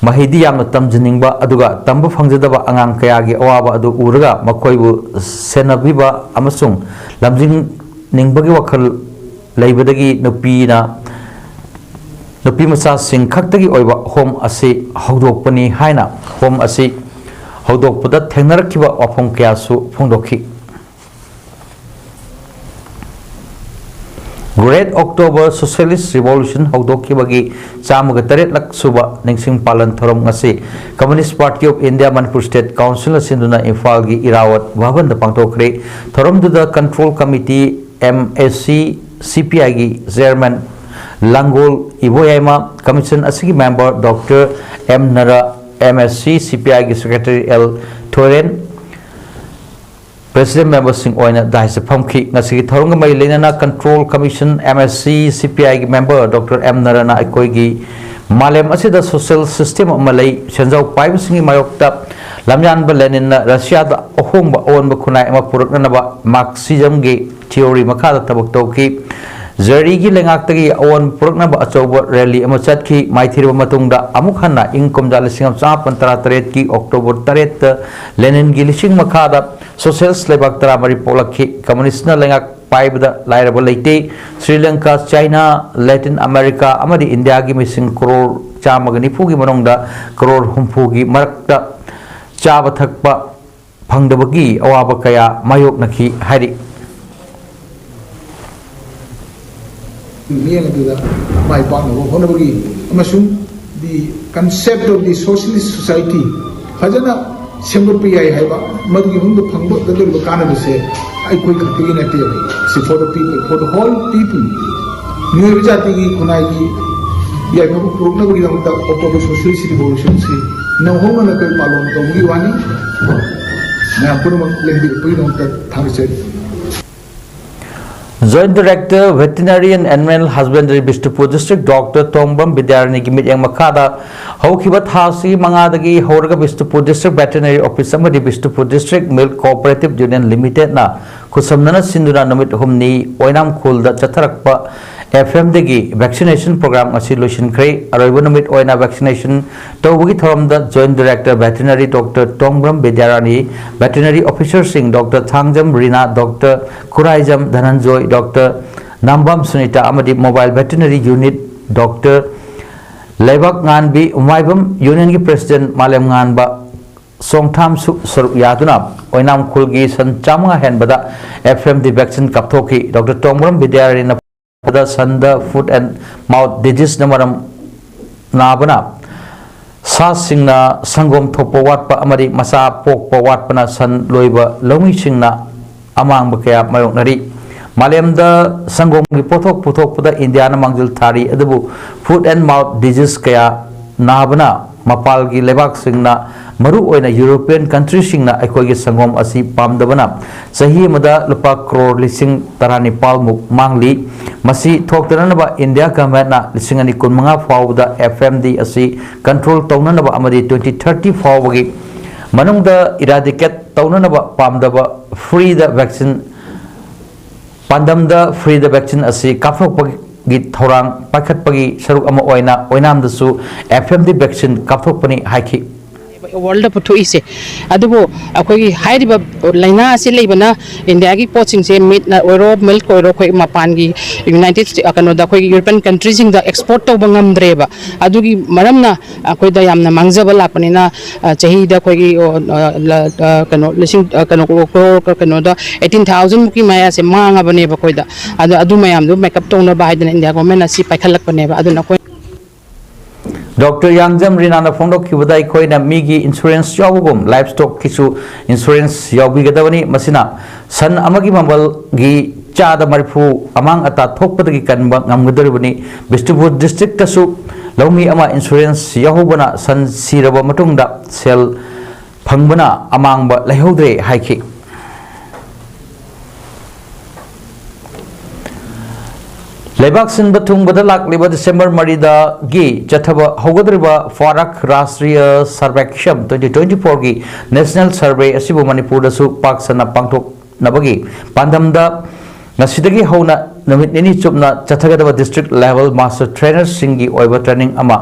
ꯃꯍꯩꯗꯤ ꯌꯥꯝꯅ ꯇꯝꯖꯅꯤꯡꯕ ꯑꯗꯨꯒ ꯇꯝꯕ ꯐꯪꯖꯗꯕ ꯑꯉꯥꯡ ꯀꯌꯥꯒꯤ ꯑꯋꯥꯕ ꯑꯗꯨ ꯎꯔꯒ ꯃꯈꯣꯏꯕꯨ ꯁꯦꯟꯅꯕꯤꯕ ꯑꯃꯁꯨꯡ ꯂꯝꯖꯤꯡꯅꯤꯡꯕꯒꯤ ꯋꯥꯈꯜ ꯂꯩꯕꯗꯒꯤ ꯅꯨꯄꯤꯅ, ꯅꯨꯄꯤ ꯃꯆꯥꯁꯤꯡ ꯈꯛꯇꯒꯤ ꯑꯣꯏꯕ home ꯑꯁꯤ ꯍꯧꯗꯣꯛꯄꯅꯤ ꯍꯥꯏꯅ home ꯑꯁꯤ ꯍꯧꯗꯣꯛꯄꯗ ꯊꯦꯡꯅꯔꯛꯈꯤꯕ ꯋꯥꯐꯝ ꯀꯌꯥꯁꯨ ꯐꯣꯡꯗꯣꯛꯈꯤ꯫ Great October Socialist Revolution ꯍꯧꯗꯣꯛꯈꯤꯕꯒꯤ ꯆꯥꯝꯃꯒ ꯇꯔꯦꯠꯂꯛ ꯁꯨꯕ ꯅꯤꯡꯁꯤꯡ ꯄꯥꯂꯟ ꯊꯧꯔꯝ ꯉꯁꯤ Communist Party of India Manipur State Council ꯅ ꯁꯤꯟꯗꯨꯅ ꯏꯝꯐꯥꯜꯒꯤ ꯏꯔꯥꯋꯠ ꯚꯕꯟꯗ ꯄꯥꯡꯊꯣꯛꯈ꯭ꯔꯦ꯫ ꯊꯧꯔꯝꯗꯨꯗ Control Committee, M A C, C P I ꯒꯤ chairman ꯂꯥꯡꯒꯣꯜ ꯏꯕꯣꯌꯥꯏꯃ, commission ꯑꯁꯤꯒꯤ member Doctor M ꯅꯔꯥ, M A C, C P I ꯒꯤ secretary L ꯊꯣꯏꯔꯦꯟ, president member ꯁꯤꯡ ꯑꯣꯏꯅ dais ꯇ ꯐꯝꯈꯤ꯫ ꯉꯁꯤꯒꯤ ꯊꯧꯔꯝꯒ ꯃꯔꯤ ꯂꯩꯅꯅ Control Commission, M A C, C P I ꯒꯤ member Doctor M ꯅꯔꯥꯅ ꯑꯩꯈꯣꯏꯒꯤ ꯃꯥꯂꯦꯝ ꯑꯁꯤꯗ social system ꯑꯃ ꯂꯩ꯫ ꯁꯦꯟꯖꯥꯎ ꯄꯥꯏꯕꯁꯤꯡꯒꯤ ꯃꯥꯌꯣꯛꯇ ꯂꯝꯌꯥꯟꯕ ꯂꯦꯅꯤꯟꯅ ꯔꯁꯤꯌꯥꯗ ꯑꯍꯣꯡꯕ ꯑꯑꯣꯟꯕ ꯈꯨꯟꯅꯥꯏ ꯑꯃ ꯄꯨꯔꯛꯅꯅꯕ Marxism ꯒꯤ theory ꯃꯈꯥꯗ ꯊꯕꯛ ꯇꯧꯈꯤ꯫ ꯖꯔꯤꯒꯤ ꯂꯩꯉꯥꯛꯇꯒꯤ ꯑꯑꯣꯟꯕ ꯄꯨꯔꯛꯅꯕ ꯑꯆꯧꯕ ꯔꯦꯂꯤ ꯑꯃ ꯆꯠꯈꯤ꯫ ꯃꯥꯏꯊꯤꯔꯕ ꯃꯇꯨꯡꯗ ꯑꯃꯨꯛ ꯍꯟꯅ ꯏꯪ ꯀꯨꯝꯖꯥ ꯂꯤꯁꯤꯡ ꯑꯃ ꯆꯃꯥꯄꯟ ꯇꯔꯥꯇꯔꯦꯠꯀꯤ ꯑꯣꯛꯇꯣꯕꯔ ꯇꯔꯦꯠꯇ ꯂꯦꯅꯤꯟꯒꯤ ꯂꯤꯁꯤꯡ ꯃꯈꯥꯗ ꯁꯣꯁꯤꯌꯦꯂꯤꯁ ꯂꯩꯕꯥꯛ ꯇꯔꯥꯃꯔꯤ ꯄꯣꯛꯂꯛꯈꯤ꯫ ꯀꯝꯃꯨꯅꯤꯁ꯭ꯠꯅ ꯂꯩꯉꯥꯛ ꯄꯥꯏꯕꯗ ꯂꯥꯏꯔꯕ ꯂꯩꯇꯦ꯫ Sri Lanka, China, Latin America ꯑꯃꯗꯤ ꯏꯟꯗꯤꯌꯥꯒꯤ ꯃꯤꯁꯤꯡ ꯀ꯭ꯔꯣꯔ ꯆꯥꯝꯃꯒ ꯅꯤꯐꯨꯒꯤ ꯃꯅꯨꯡꯗ ꯀ꯭ꯔꯣꯔ ꯍꯨꯝꯐꯨꯒꯤ ꯃꯔꯛꯇ ꯆꯥꯕ ꯊꯛꯄ ꯐꯪꯗꯕꯒꯤ ꯑꯋꯥꯕ ꯀꯌꯥ ꯃꯥꯌꯣꯛꯅꯈꯤ ꯍꯥꯏꯔꯤ꯫ ꯃꯤꯠꯌꯦꯡ ꯑꯗꯨꯗ ꯃꯥꯏ ꯄꯥꯛꯅꯕ ꯍꯣꯠꯅꯕꯒꯤ ꯑꯃꯁꯨꯡ the concept of the socialist society ꯐꯖꯅ ꯁꯦꯝꯒꯠꯄ ꯌꯥꯏ ꯍꯥꯏꯕ, ꯃꯗꯨꯒꯤ ꯃꯅꯨꯡꯗ ꯐꯪꯕꯒꯗꯧꯔꯤꯕ ꯀꯥꯟꯅꯕꯁꯦ ꯑꯩꯈꯣꯏ ꯈꯛꯇꯒꯤ ꯅꯠꯇꯦꯕ, it's for the people, for the whole people꯫ ꯃꯤꯑꯣꯏꯕ ꯖꯥꯇꯤꯒꯤ ꯈꯨꯟꯅꯥꯏꯒꯤ ꯌꯥꯏꯐꯕ ꯄꯨꯔꯛꯅꯕꯒꯤꯗꯃꯛꯇ October Socialist Revolution ꯁꯤ ꯅꯧꯍꯧꯅꯅ ꯑꯩꯈꯣꯏ ꯄꯥꯂꯣꯟ ꯇꯧꯕꯒꯤ ꯋꯥꯅꯤ꯫ ꯃꯌꯥꯝ ꯄꯨꯝꯅꯃꯛ ꯂꯦꯡꯕꯤꯔꯛꯄꯒꯤꯗꯃꯛꯇ ꯊꯥꯒꯠꯆꯔꯤ꯫ Joint Director Veterinary and Animal Husbandry, Bishnupur District, doctor Tongbram ꯕꯤꯗ꯭ꯌꯥꯔꯥꯅꯤꯒꯤ ꯃꯤꯠꯌꯦꯡ ꯃꯈꯥꯗ ꯍꯧꯈꯤꯕ ꯊꯥ ꯑꯁꯤꯒꯤ ꯃꯉꯥꯗꯒꯤ ꯍꯧꯔꯒ ꯕꯤꯁꯅꯨꯄꯨꯔ District Veterinary Office ꯑꯃꯗꯤ Bishnupur District Milk Cooperative Union Limited ꯅ ꯈꯨꯠꯁꯝꯅꯅ ꯁꯤꯟꯗꯨꯅ ꯅꯨꯃꯤꯠ ꯍꯨꯝꯅꯤ ꯑꯣꯏꯅꯥꯝꯈꯨꯜꯗ ꯆꯠꯊꯔꯛꯄ ꯑꯦꯐ ꯑꯦꯝ ꯗꯒꯤ vaccination program ꯑꯁꯤ ꯂꯣꯏꯁꯤꯟꯈ꯭ꯔꯦ꯫ ꯑꯔꯣꯏꯕ ꯅꯨꯃꯤꯠ ꯑꯣꯏꯅ vaccination ꯇꯧꯕꯒꯤ ꯊꯧꯔꯝꯗ Joint Director Veterinary doctor Tongbram Bidyarani, Veterinary Officer ꯁꯤꯡ doctor Thangjam Rina, doctor Khuraijam Dhananjoy, doctor Nambam Sunita ꯑꯃꯗꯤ Mobile Veterinary Unit ꯗꯣꯛꯇꯔ ꯂꯩꯕꯥꯛ ꯉꯥꯟꯕꯤ, ꯃꯥꯏꯕꯝ Union ꯒꯤ President ꯃꯥꯂꯦꯝ ꯉꯥꯟꯕ ꯆꯣꯡꯊꯥꯝꯁꯨ ꯁꯔꯨꯛ ꯌꯥꯗꯨꯅ ꯑꯣꯏꯅꯥꯝꯈꯨꯜꯒꯤ ꯁꯟ ꯆꯥꯝꯃꯉꯥ ꯍꯦꯟꯕꯗ ꯑꯦꯐ ꯑꯦꯝ ꯗꯤ vaccine ꯀꯥꯞꯊꯣꯛꯈꯤ꯫ ꯗꯣꯛꯇꯔ ꯇꯣꯡꯕ꯭ꯔꯝ ꯕꯤꯗ꯭ꯌꯥꯔꯥꯅꯤꯅ ꯗ ꯁꯟꯗ foot and mouth disease ꯅ ꯃꯔꯝ ꯅꯥꯕꯅ ꯁꯥꯁꯤꯡꯅ ꯁꯪꯒꯣꯝ ꯊꯣꯛꯄ ꯋꯥꯠꯄ ꯑꯃꯗꯤ ꯃꯆꯥ ꯄꯣꯛꯄ ꯋꯥꯠꯄꯅ ꯁꯟ ꯂꯣꯏꯕ ꯂꯧꯃꯤꯁꯤꯡꯅ ꯑꯃꯥꯡꯕ ꯀꯌꯥ ꯃꯥꯌꯣꯛꯅꯔꯤ꯫ ꯃꯥꯂꯦꯝꯗ ꯁꯪꯒꯣꯝꯒꯤ ꯄꯣꯠꯊꯣꯛ ꯄꯨꯊꯣꯛꯄꯗ ꯏꯟꯗꯤꯌꯥꯅ ꯃꯥꯡꯖꯤꯜ ꯊꯥꯔꯤ, ꯑꯗꯨꯕꯨ foot and mouth disease ꯀꯌꯥ ꯅꯥꯕꯅ ꯃꯄꯥꯜꯒꯤ ꯂꯩꯕꯥꯛꯁꯤꯡꯅ, ꯃꯔꯨꯑꯣꯏꯅ European country ꯁꯤꯡꯅ ꯑꯩꯈꯣꯏꯒꯤ ꯁꯪꯒꯣꯝ ꯑꯁꯤ ꯄꯥꯝꯗꯕꯅ ꯆꯍꯤ ꯑꯃꯗ ꯂꯨꯄꯥ ꯀ꯭ꯔꯣꯔ ꯂꯤꯁꯤꯡ ꯇꯔꯥꯅꯤꯄꯥꯜ ꯃꯨꯛ ꯃꯥꯡꯂꯤ꯫ ꯃꯁꯤ ꯊꯣꯛꯇꯅꯅꯕ ꯏꯟꯗꯤꯌꯥ ꯒꯚꯔꯟꯃꯦꯟꯠꯅ ꯂꯤꯁꯤꯡ ꯑꯅꯤ ꯀꯨꯟꯃꯉꯥ ꯐꯥꯎꯕꯗ ꯑꯦꯐ ꯑꯦꯝ ꯗꯤ ꯑꯁꯤ control ꯇꯧꯅꯅꯕ ꯑꯃꯗꯤ twenty thirty ꯐꯥꯎꯕꯒꯤ ꯃꯅꯨꯡꯗ eradicate ꯇꯧꯅꯅꯕ ꯄꯥꯝꯗꯕ free ꯗ vaccine ꯄꯥꯟꯗꯝꯗ ꯐ꯭ꯔꯤꯗ ꯚꯦꯛꯁꯤꯟ ꯑꯁꯤ ꯀꯥꯞꯊꯣꯛꯄꯒꯤ ꯊꯧꯔꯥꯡ ꯄꯥꯏꯈꯠꯄꯒꯤ ꯁꯔꯨꯛ ꯑꯃ ꯑꯣꯏꯅ ꯑꯣꯏꯅꯥꯝꯗꯁꯨ ꯑꯦꯐ ꯑꯦꯝ ꯗꯤ ꯚꯦꯛꯁꯤꯟ ꯀꯥꯞꯊꯣꯛꯄꯅꯤ ꯍꯥꯏꯈꯤ꯫ ꯋꯥꯔꯜꯗ ꯄꯨꯊꯣꯛꯏꯁꯦ꯫ ꯑꯗꯨꯕꯨ ꯑꯩꯈꯣꯏꯒꯤ ꯍꯥꯏꯔꯤꯕ ꯂꯥꯏꯅꯥ ꯑꯁꯤ ꯂꯩꯕꯅ ꯏꯟꯗꯤꯌꯥꯒꯤ ꯄꯣꯠꯁꯤꯡꯁꯦ, ꯃꯤꯠꯅ ꯑꯣꯏꯔꯣ, ꯃꯤꯜꯛ ꯑꯣꯏꯔꯣ, ꯑꯩꯈꯣꯏ ꯃꯄꯥꯟꯒꯤ ꯌꯨꯅꯥꯏꯇꯦꯠ ꯁ꯭ꯇꯦꯠ, ꯀꯩꯅꯣꯗ, ꯑꯩꯈꯣꯏꯒꯤ ꯌꯨꯔꯣꯄꯤꯌꯟ ꯀꯟꯇ꯭ꯔꯤꯁꯤꯡꯗ ꯑꯦꯛꯁꯄꯣꯔꯠ ꯇꯧꯕ ꯉꯝꯗ꯭ꯔꯦꯕ꯫ ꯑꯗꯨꯒꯤ ꯃꯔꯝꯅ ꯑꯩꯈꯣꯏꯗ ꯌꯥꯝꯅ ꯃꯥꯡꯖꯕ ꯂꯥꯛꯄꯅꯤꯅ, ꯑ, ꯆꯍꯤꯗ ꯑꯩꯈꯣꯏꯒꯤ, ꯑꯣ, ꯑ, ꯂ-, ꯑ, ꯀꯩꯅꯣ, ꯂꯤꯁꯤꯡ, ꯑ, ꯀꯩꯅꯣ, ꯀ꯭ꯔꯣꯔ, ꯀꯩꯅꯣꯗ, eighteen thousand ꯃꯨꯛꯀꯤ ꯃꯌꯥꯁꯦ ꯃꯥꯡꯉꯕꯅꯦꯕ ꯑꯩꯈꯣꯏꯗ꯫ ꯑꯗꯣ ꯑꯗꯨ ꯃꯌꯥꯝꯗꯣ ꯃꯦꯀꯞ ꯇꯧꯅꯕ ꯍꯥꯏꯗꯅ ꯏꯟꯗꯤꯌꯥ ꯒꯣꯔꯃꯦꯟꯅ ꯁꯤ ꯄꯥꯏꯈꯠꯂꯛꯄꯅꯦꯕ꯫ ꯑꯗꯨꯅ ꯑꯩꯈꯣꯏ ꯗꯣꯛꯇꯔ ꯌꯥꯡꯖꯝ ꯔꯤꯅꯥꯅ ꯐꯣꯡꯗꯣꯛꯈꯤꯕꯗ, ꯑꯩꯈꯣꯏꯅ ꯃꯤꯒꯤ ꯏꯟꯁꯨꯔꯦꯟꯁ ꯌꯥꯎꯕꯒꯨꯝ ꯂꯥꯏꯐ ꯁ꯭ꯇꯣꯛꯀꯤꯁꯨ ꯏꯟꯁꯨꯔꯦꯟꯁ ꯌꯥꯎꯕꯤꯒꯗꯕꯅꯤ꯫ ꯃꯁꯤꯅ ꯁꯟ ꯑꯃꯒꯤ ꯃꯃꯜꯒꯤ ꯆꯥꯗ ꯃꯔꯤꯐꯨ ꯑꯃꯥꯡ ꯑꯇꯥ ꯊꯣꯛꯄꯗꯒꯤ ꯀꯟꯕ ꯉꯝꯒꯗꯧꯔꯤꯕꯅꯤ꯫ ꯕꯤꯁꯅꯨꯄꯨꯔ ꯗꯤꯁꯇ꯭ꯔꯤꯛꯇꯁꯨ ꯂꯧꯃꯤ ꯑꯃ ꯏꯟꯁꯨꯔꯦꯟꯁ ꯌꯥꯎꯍꯧꯕꯅ ꯁꯟ ꯁꯤꯔꯕ ꯃꯇꯨꯡꯗ ꯁꯦꯜ ꯐꯪꯕꯅ ꯑꯃꯥꯡꯕ ꯂꯩꯍꯧꯗ꯭ꯔꯦ ꯍꯥꯏꯈꯤ꯫ ꯂꯩꯕꯥꯛ ꯁꯤꯟꯕ ꯊꯨꯡꯕꯗ ꯂꯥꯛꯂꯤꯕ ꯗꯤꯁꯦꯝꯕꯔ ꯃꯔꯤꯗꯒꯤ ꯆꯠꯊꯕ ꯍꯧꯒꯗꯧꯔꯤꯕ ꯐꯥꯔꯛ ꯔꯥꯁꯇ꯭ꯔꯤꯌ ꯁꯔꯚꯦꯛꯁꯝ twenty twenty fourꯒꯤ ꯅꯦꯁꯅꯦꯜ ꯁꯔꯚꯦ ꯑꯁꯤꯕꯨ ꯃꯅꯤꯄꯨꯔꯗꯁꯨ ꯄꯥꯛ ꯁꯟꯅ ꯄꯥꯡꯊꯣꯛꯅꯕꯒꯤ ꯄꯥꯟꯗꯝꯗ ꯉꯁꯤꯗꯒꯤ ꯍꯧꯅ ꯅꯨꯃꯤꯠ ꯅꯤꯅꯤ ꯆꯨꯞꯅ ꯆꯠꯊꯒꯗꯕ ꯗꯤꯁꯇ꯭ꯔꯤꯛ ꯂꯦꯚꯦꯜ ꯃꯥꯁꯇꯔ ꯇ꯭ꯔꯦꯅꯔꯁꯤꯡꯒꯤ ꯑꯣꯏꯕ ꯇ꯭ꯔꯦꯅꯤꯡ ꯑꯃ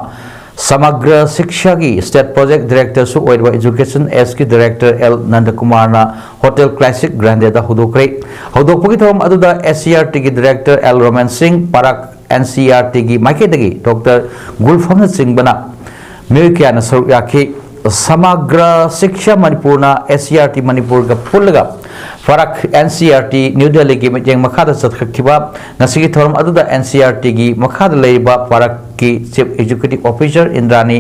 ꯁꯃꯒ꯭ꯔ ꯁꯤꯛꯁꯥꯒꯤ ꯁ꯭ꯇꯦꯠ ꯄ꯭ꯔꯣꯖꯦꯛ ꯗꯤꯔꯦꯛꯇꯔꯁꯨ ꯑꯣꯏꯔꯤꯕ ꯏꯖꯨꯀꯦꯁꯟ ꯑꯦꯁꯀꯤ ꯗꯤꯔꯦꯛꯇꯔ ꯑꯦꯜ ꯅꯟꯗꯀꯨꯃꯥꯔꯅ ꯍꯣꯇꯦꯜ ꯀ꯭ꯂꯥꯁꯤꯛ ꯒ꯭ꯔꯥꯟꯗꯦꯗ ꯍꯧꯗꯣꯛꯈ꯭ꯔꯦ꯫ ꯍꯧꯗꯣꯛꯄꯒꯤ ꯊꯧꯔꯝ ꯑꯗꯨꯗ ꯑꯦꯁ ꯁꯤ ꯑꯥꯔ ꯇꯤꯒꯤ ꯗꯤꯔꯦꯛꯇꯔ ꯑꯦꯜ ꯔꯣꯃꯟ ꯁꯤꯡ, ꯄꯥꯔꯛ ꯑꯦꯟ ꯁꯤ ꯑꯥꯔ ꯇꯤꯒꯤ ꯃꯥꯏꯀꯩꯗꯒꯤ ꯗꯣꯛꯇꯔ ꯒꯨꯜꯐꯝꯅꯆꯤꯡꯕꯅ ꯃꯤꯑꯣꯏ ꯀꯌꯥꯅ ꯁꯔꯨꯛ ꯌꯥꯈꯤ꯫ ꯁꯃꯒ꯭ꯔ ꯁꯤꯛꯁꯥ ꯃꯅꯤꯄꯨꯔꯅ ꯑꯦꯁ ꯁꯤ ꯑꯥꯔ ꯇꯤ ꯃꯅꯤꯄꯨꯔꯒ ꯄꯨꯜꯂꯒ ꯐꯥꯔꯛ N C R T new ꯗꯦꯜꯂꯤꯒꯤ ꯃꯤꯠꯌꯦꯡ ꯃꯈꯥꯗ ꯆꯠꯊꯈꯤꯕ ꯉꯁꯤꯒꯤ ꯊꯧꯔꯝ ꯑꯗꯨꯗ ꯑꯦꯟ ꯁꯤ ꯑꯥꯔ ꯇꯤꯒꯤ ꯃꯈꯥꯗ ꯂꯩꯔꯤꯕ ꯐꯥꯔꯛꯀꯤ ꯆꯤꯐ ꯑꯦꯛꯖꯤꯀ꯭ꯌꯨꯇꯤꯚ ꯑꯣꯐꯤꯁꯥꯔ ꯏꯟꯗ꯭ꯔꯥꯅꯤ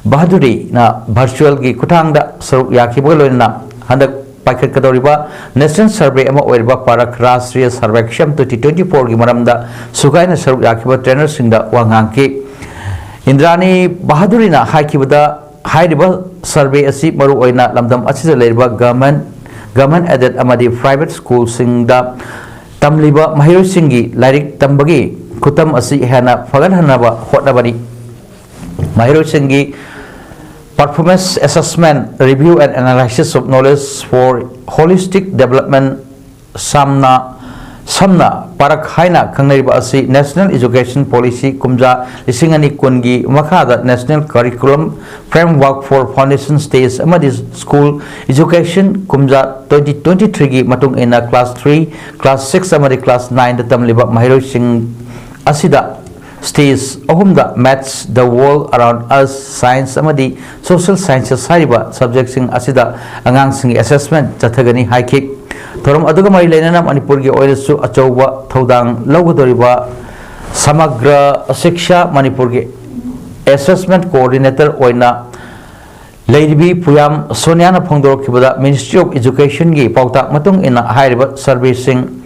ꯕꯍꯥꯗꯨꯔꯤꯅ ꯚꯔꯆꯨꯑꯦꯜꯒꯤ ꯈꯨꯠꯊꯥꯡꯗ ꯁꯔꯨꯛ ꯌꯥꯈꯤꯕꯒ ꯂꯣꯏꯅꯅ ꯍꯟꯗꯛ ꯄꯥꯏꯈꯠꯀꯗꯧꯔꯤꯕ ꯅꯦꯁꯅꯦꯜ ꯁꯔꯚꯦ ꯑꯃ ꯑꯣꯏꯔꯤꯕ ꯐꯥꯔꯛ ꯔꯥꯁꯇ꯭ꯔꯤꯌ ꯁꯔꯚꯦꯛꯁꯝ twenty twenty fourꯒꯤ ꯃꯔꯝꯗ ꯁꯨꯒꯥꯏꯅ ꯁꯔꯨꯛ ꯌꯥꯈꯤꯕ ꯇ꯭ꯔꯦꯅꯔꯁꯤꯡꯗ ꯋꯥ ꯉꯥꯡꯈꯤ꯫ ꯏꯟꯗ꯭ꯔꯥꯅꯤ ꯕꯍꯥꯗꯨꯔꯤꯅ ꯍꯥꯏꯈꯤꯕꯗ, ꯍꯥꯏꯔꯤꯕ ꯁꯔꯚꯦ ꯑꯁꯤ ꯃꯔꯨꯑꯣꯏꯅ ꯂꯝꯗꯝ ꯑꯁꯤꯗ ꯂꯩꯔꯤꯕ ꯒꯚꯔꯟꯃꯦꯟꯠ, ꯒꯚꯔꯟꯃꯦꯟꯠ ꯑꯦꯗꯦꯗ ꯑꯃꯗꯤ ꯄ꯭ꯔꯥꯏꯚꯦꯠ ꯁ꯭ꯀꯨꯜꯁꯤꯡꯗ ꯇꯝꯂꯤꯕ ꯃꯍꯩꯔꯣꯏꯁꯤꯡꯒꯤ ꯂꯥꯏꯔꯤꯛ ꯇꯝꯕꯒꯤ ꯈꯨꯇꯝ ꯑꯁꯤ ꯍꯦꯟꯅ ꯐꯒꯠꯍꯟꯅꯕ ꯍꯣꯠꯅꯕꯅꯤ꯫ ꯃꯍꯩꯔꯣꯏꯁꯤꯡꯒꯤ Performance Assessment, Review and Analysis of Knowledge for Holistic Development ꯁꯝꯅ ꯁꯝꯅ ꯄꯥꯔꯛ ꯍꯥꯏꯅ ꯈꯪꯅꯔꯤꯕ ꯑꯁꯤ National Education Policy ꯀꯨꯝꯖꯥ ꯂꯤꯁꯤꯡ ꯑꯅꯤ ꯀꯨꯟꯒꯤ ꯃꯈꯥꯗ National Curriculum Framework for Foundation Stage ꯑꯃꯗꯤ School Education ꯀꯨꯝꯖꯥ twenty twenty-threeꯒꯤ ꯃꯇꯨꯡ ꯏꯟꯅ class three, class six ꯑꯃꯗꯤ class nineꯗ ꯇꯝꯂꯤꯕ ꯃꯍꯩꯔꯣꯏꯁꯤꯡ ꯑꯁꯤꯗ stage ꯑꯍꯨꯝꯗ Maths, The World Around Us, Science ꯑꯃꯗꯤ Social Sciences ꯍꯥꯏꯔꯤꯕ subjectꯁꯤꯡ ꯑꯁꯤꯗ ꯑꯉꯥꯡꯁꯤꯡꯒꯤ assessment ꯆꯠꯊꯒꯅꯤ ꯍꯥꯏꯈꯤ꯫ ꯊꯧꯔꯝ ꯑꯗꯨꯒ ꯃꯔꯤ ꯂꯩꯅꯅ ꯃꯅꯤꯄꯨꯔꯒꯤ ꯑꯣꯏꯅꯁꯨ ꯑꯆꯧꯕ ꯊꯧꯗꯥꯡ ꯂꯧꯒꯗꯧꯔꯤꯕ ꯁꯃꯒ꯭ꯔ ꯁꯤꯛꯁꯥ ꯃꯅꯤꯄꯨꯔꯒꯤ assessment coordinator ꯑꯣꯏꯅ ꯂꯩꯔꯤꯕꯤ ꯄꯨꯌꯥꯝ ꯁꯣꯅꯤꯌꯥꯅ ꯐꯣꯡꯗꯣꯔꯛꯈꯤꯕꯗ, Ministry of Educationꯒꯤ ꯄꯥꯎꯇꯥꯛ ꯃꯇꯨꯡ ꯏꯟꯅ ꯍꯥꯏꯔꯤꯕ surveyꯁꯤꯡ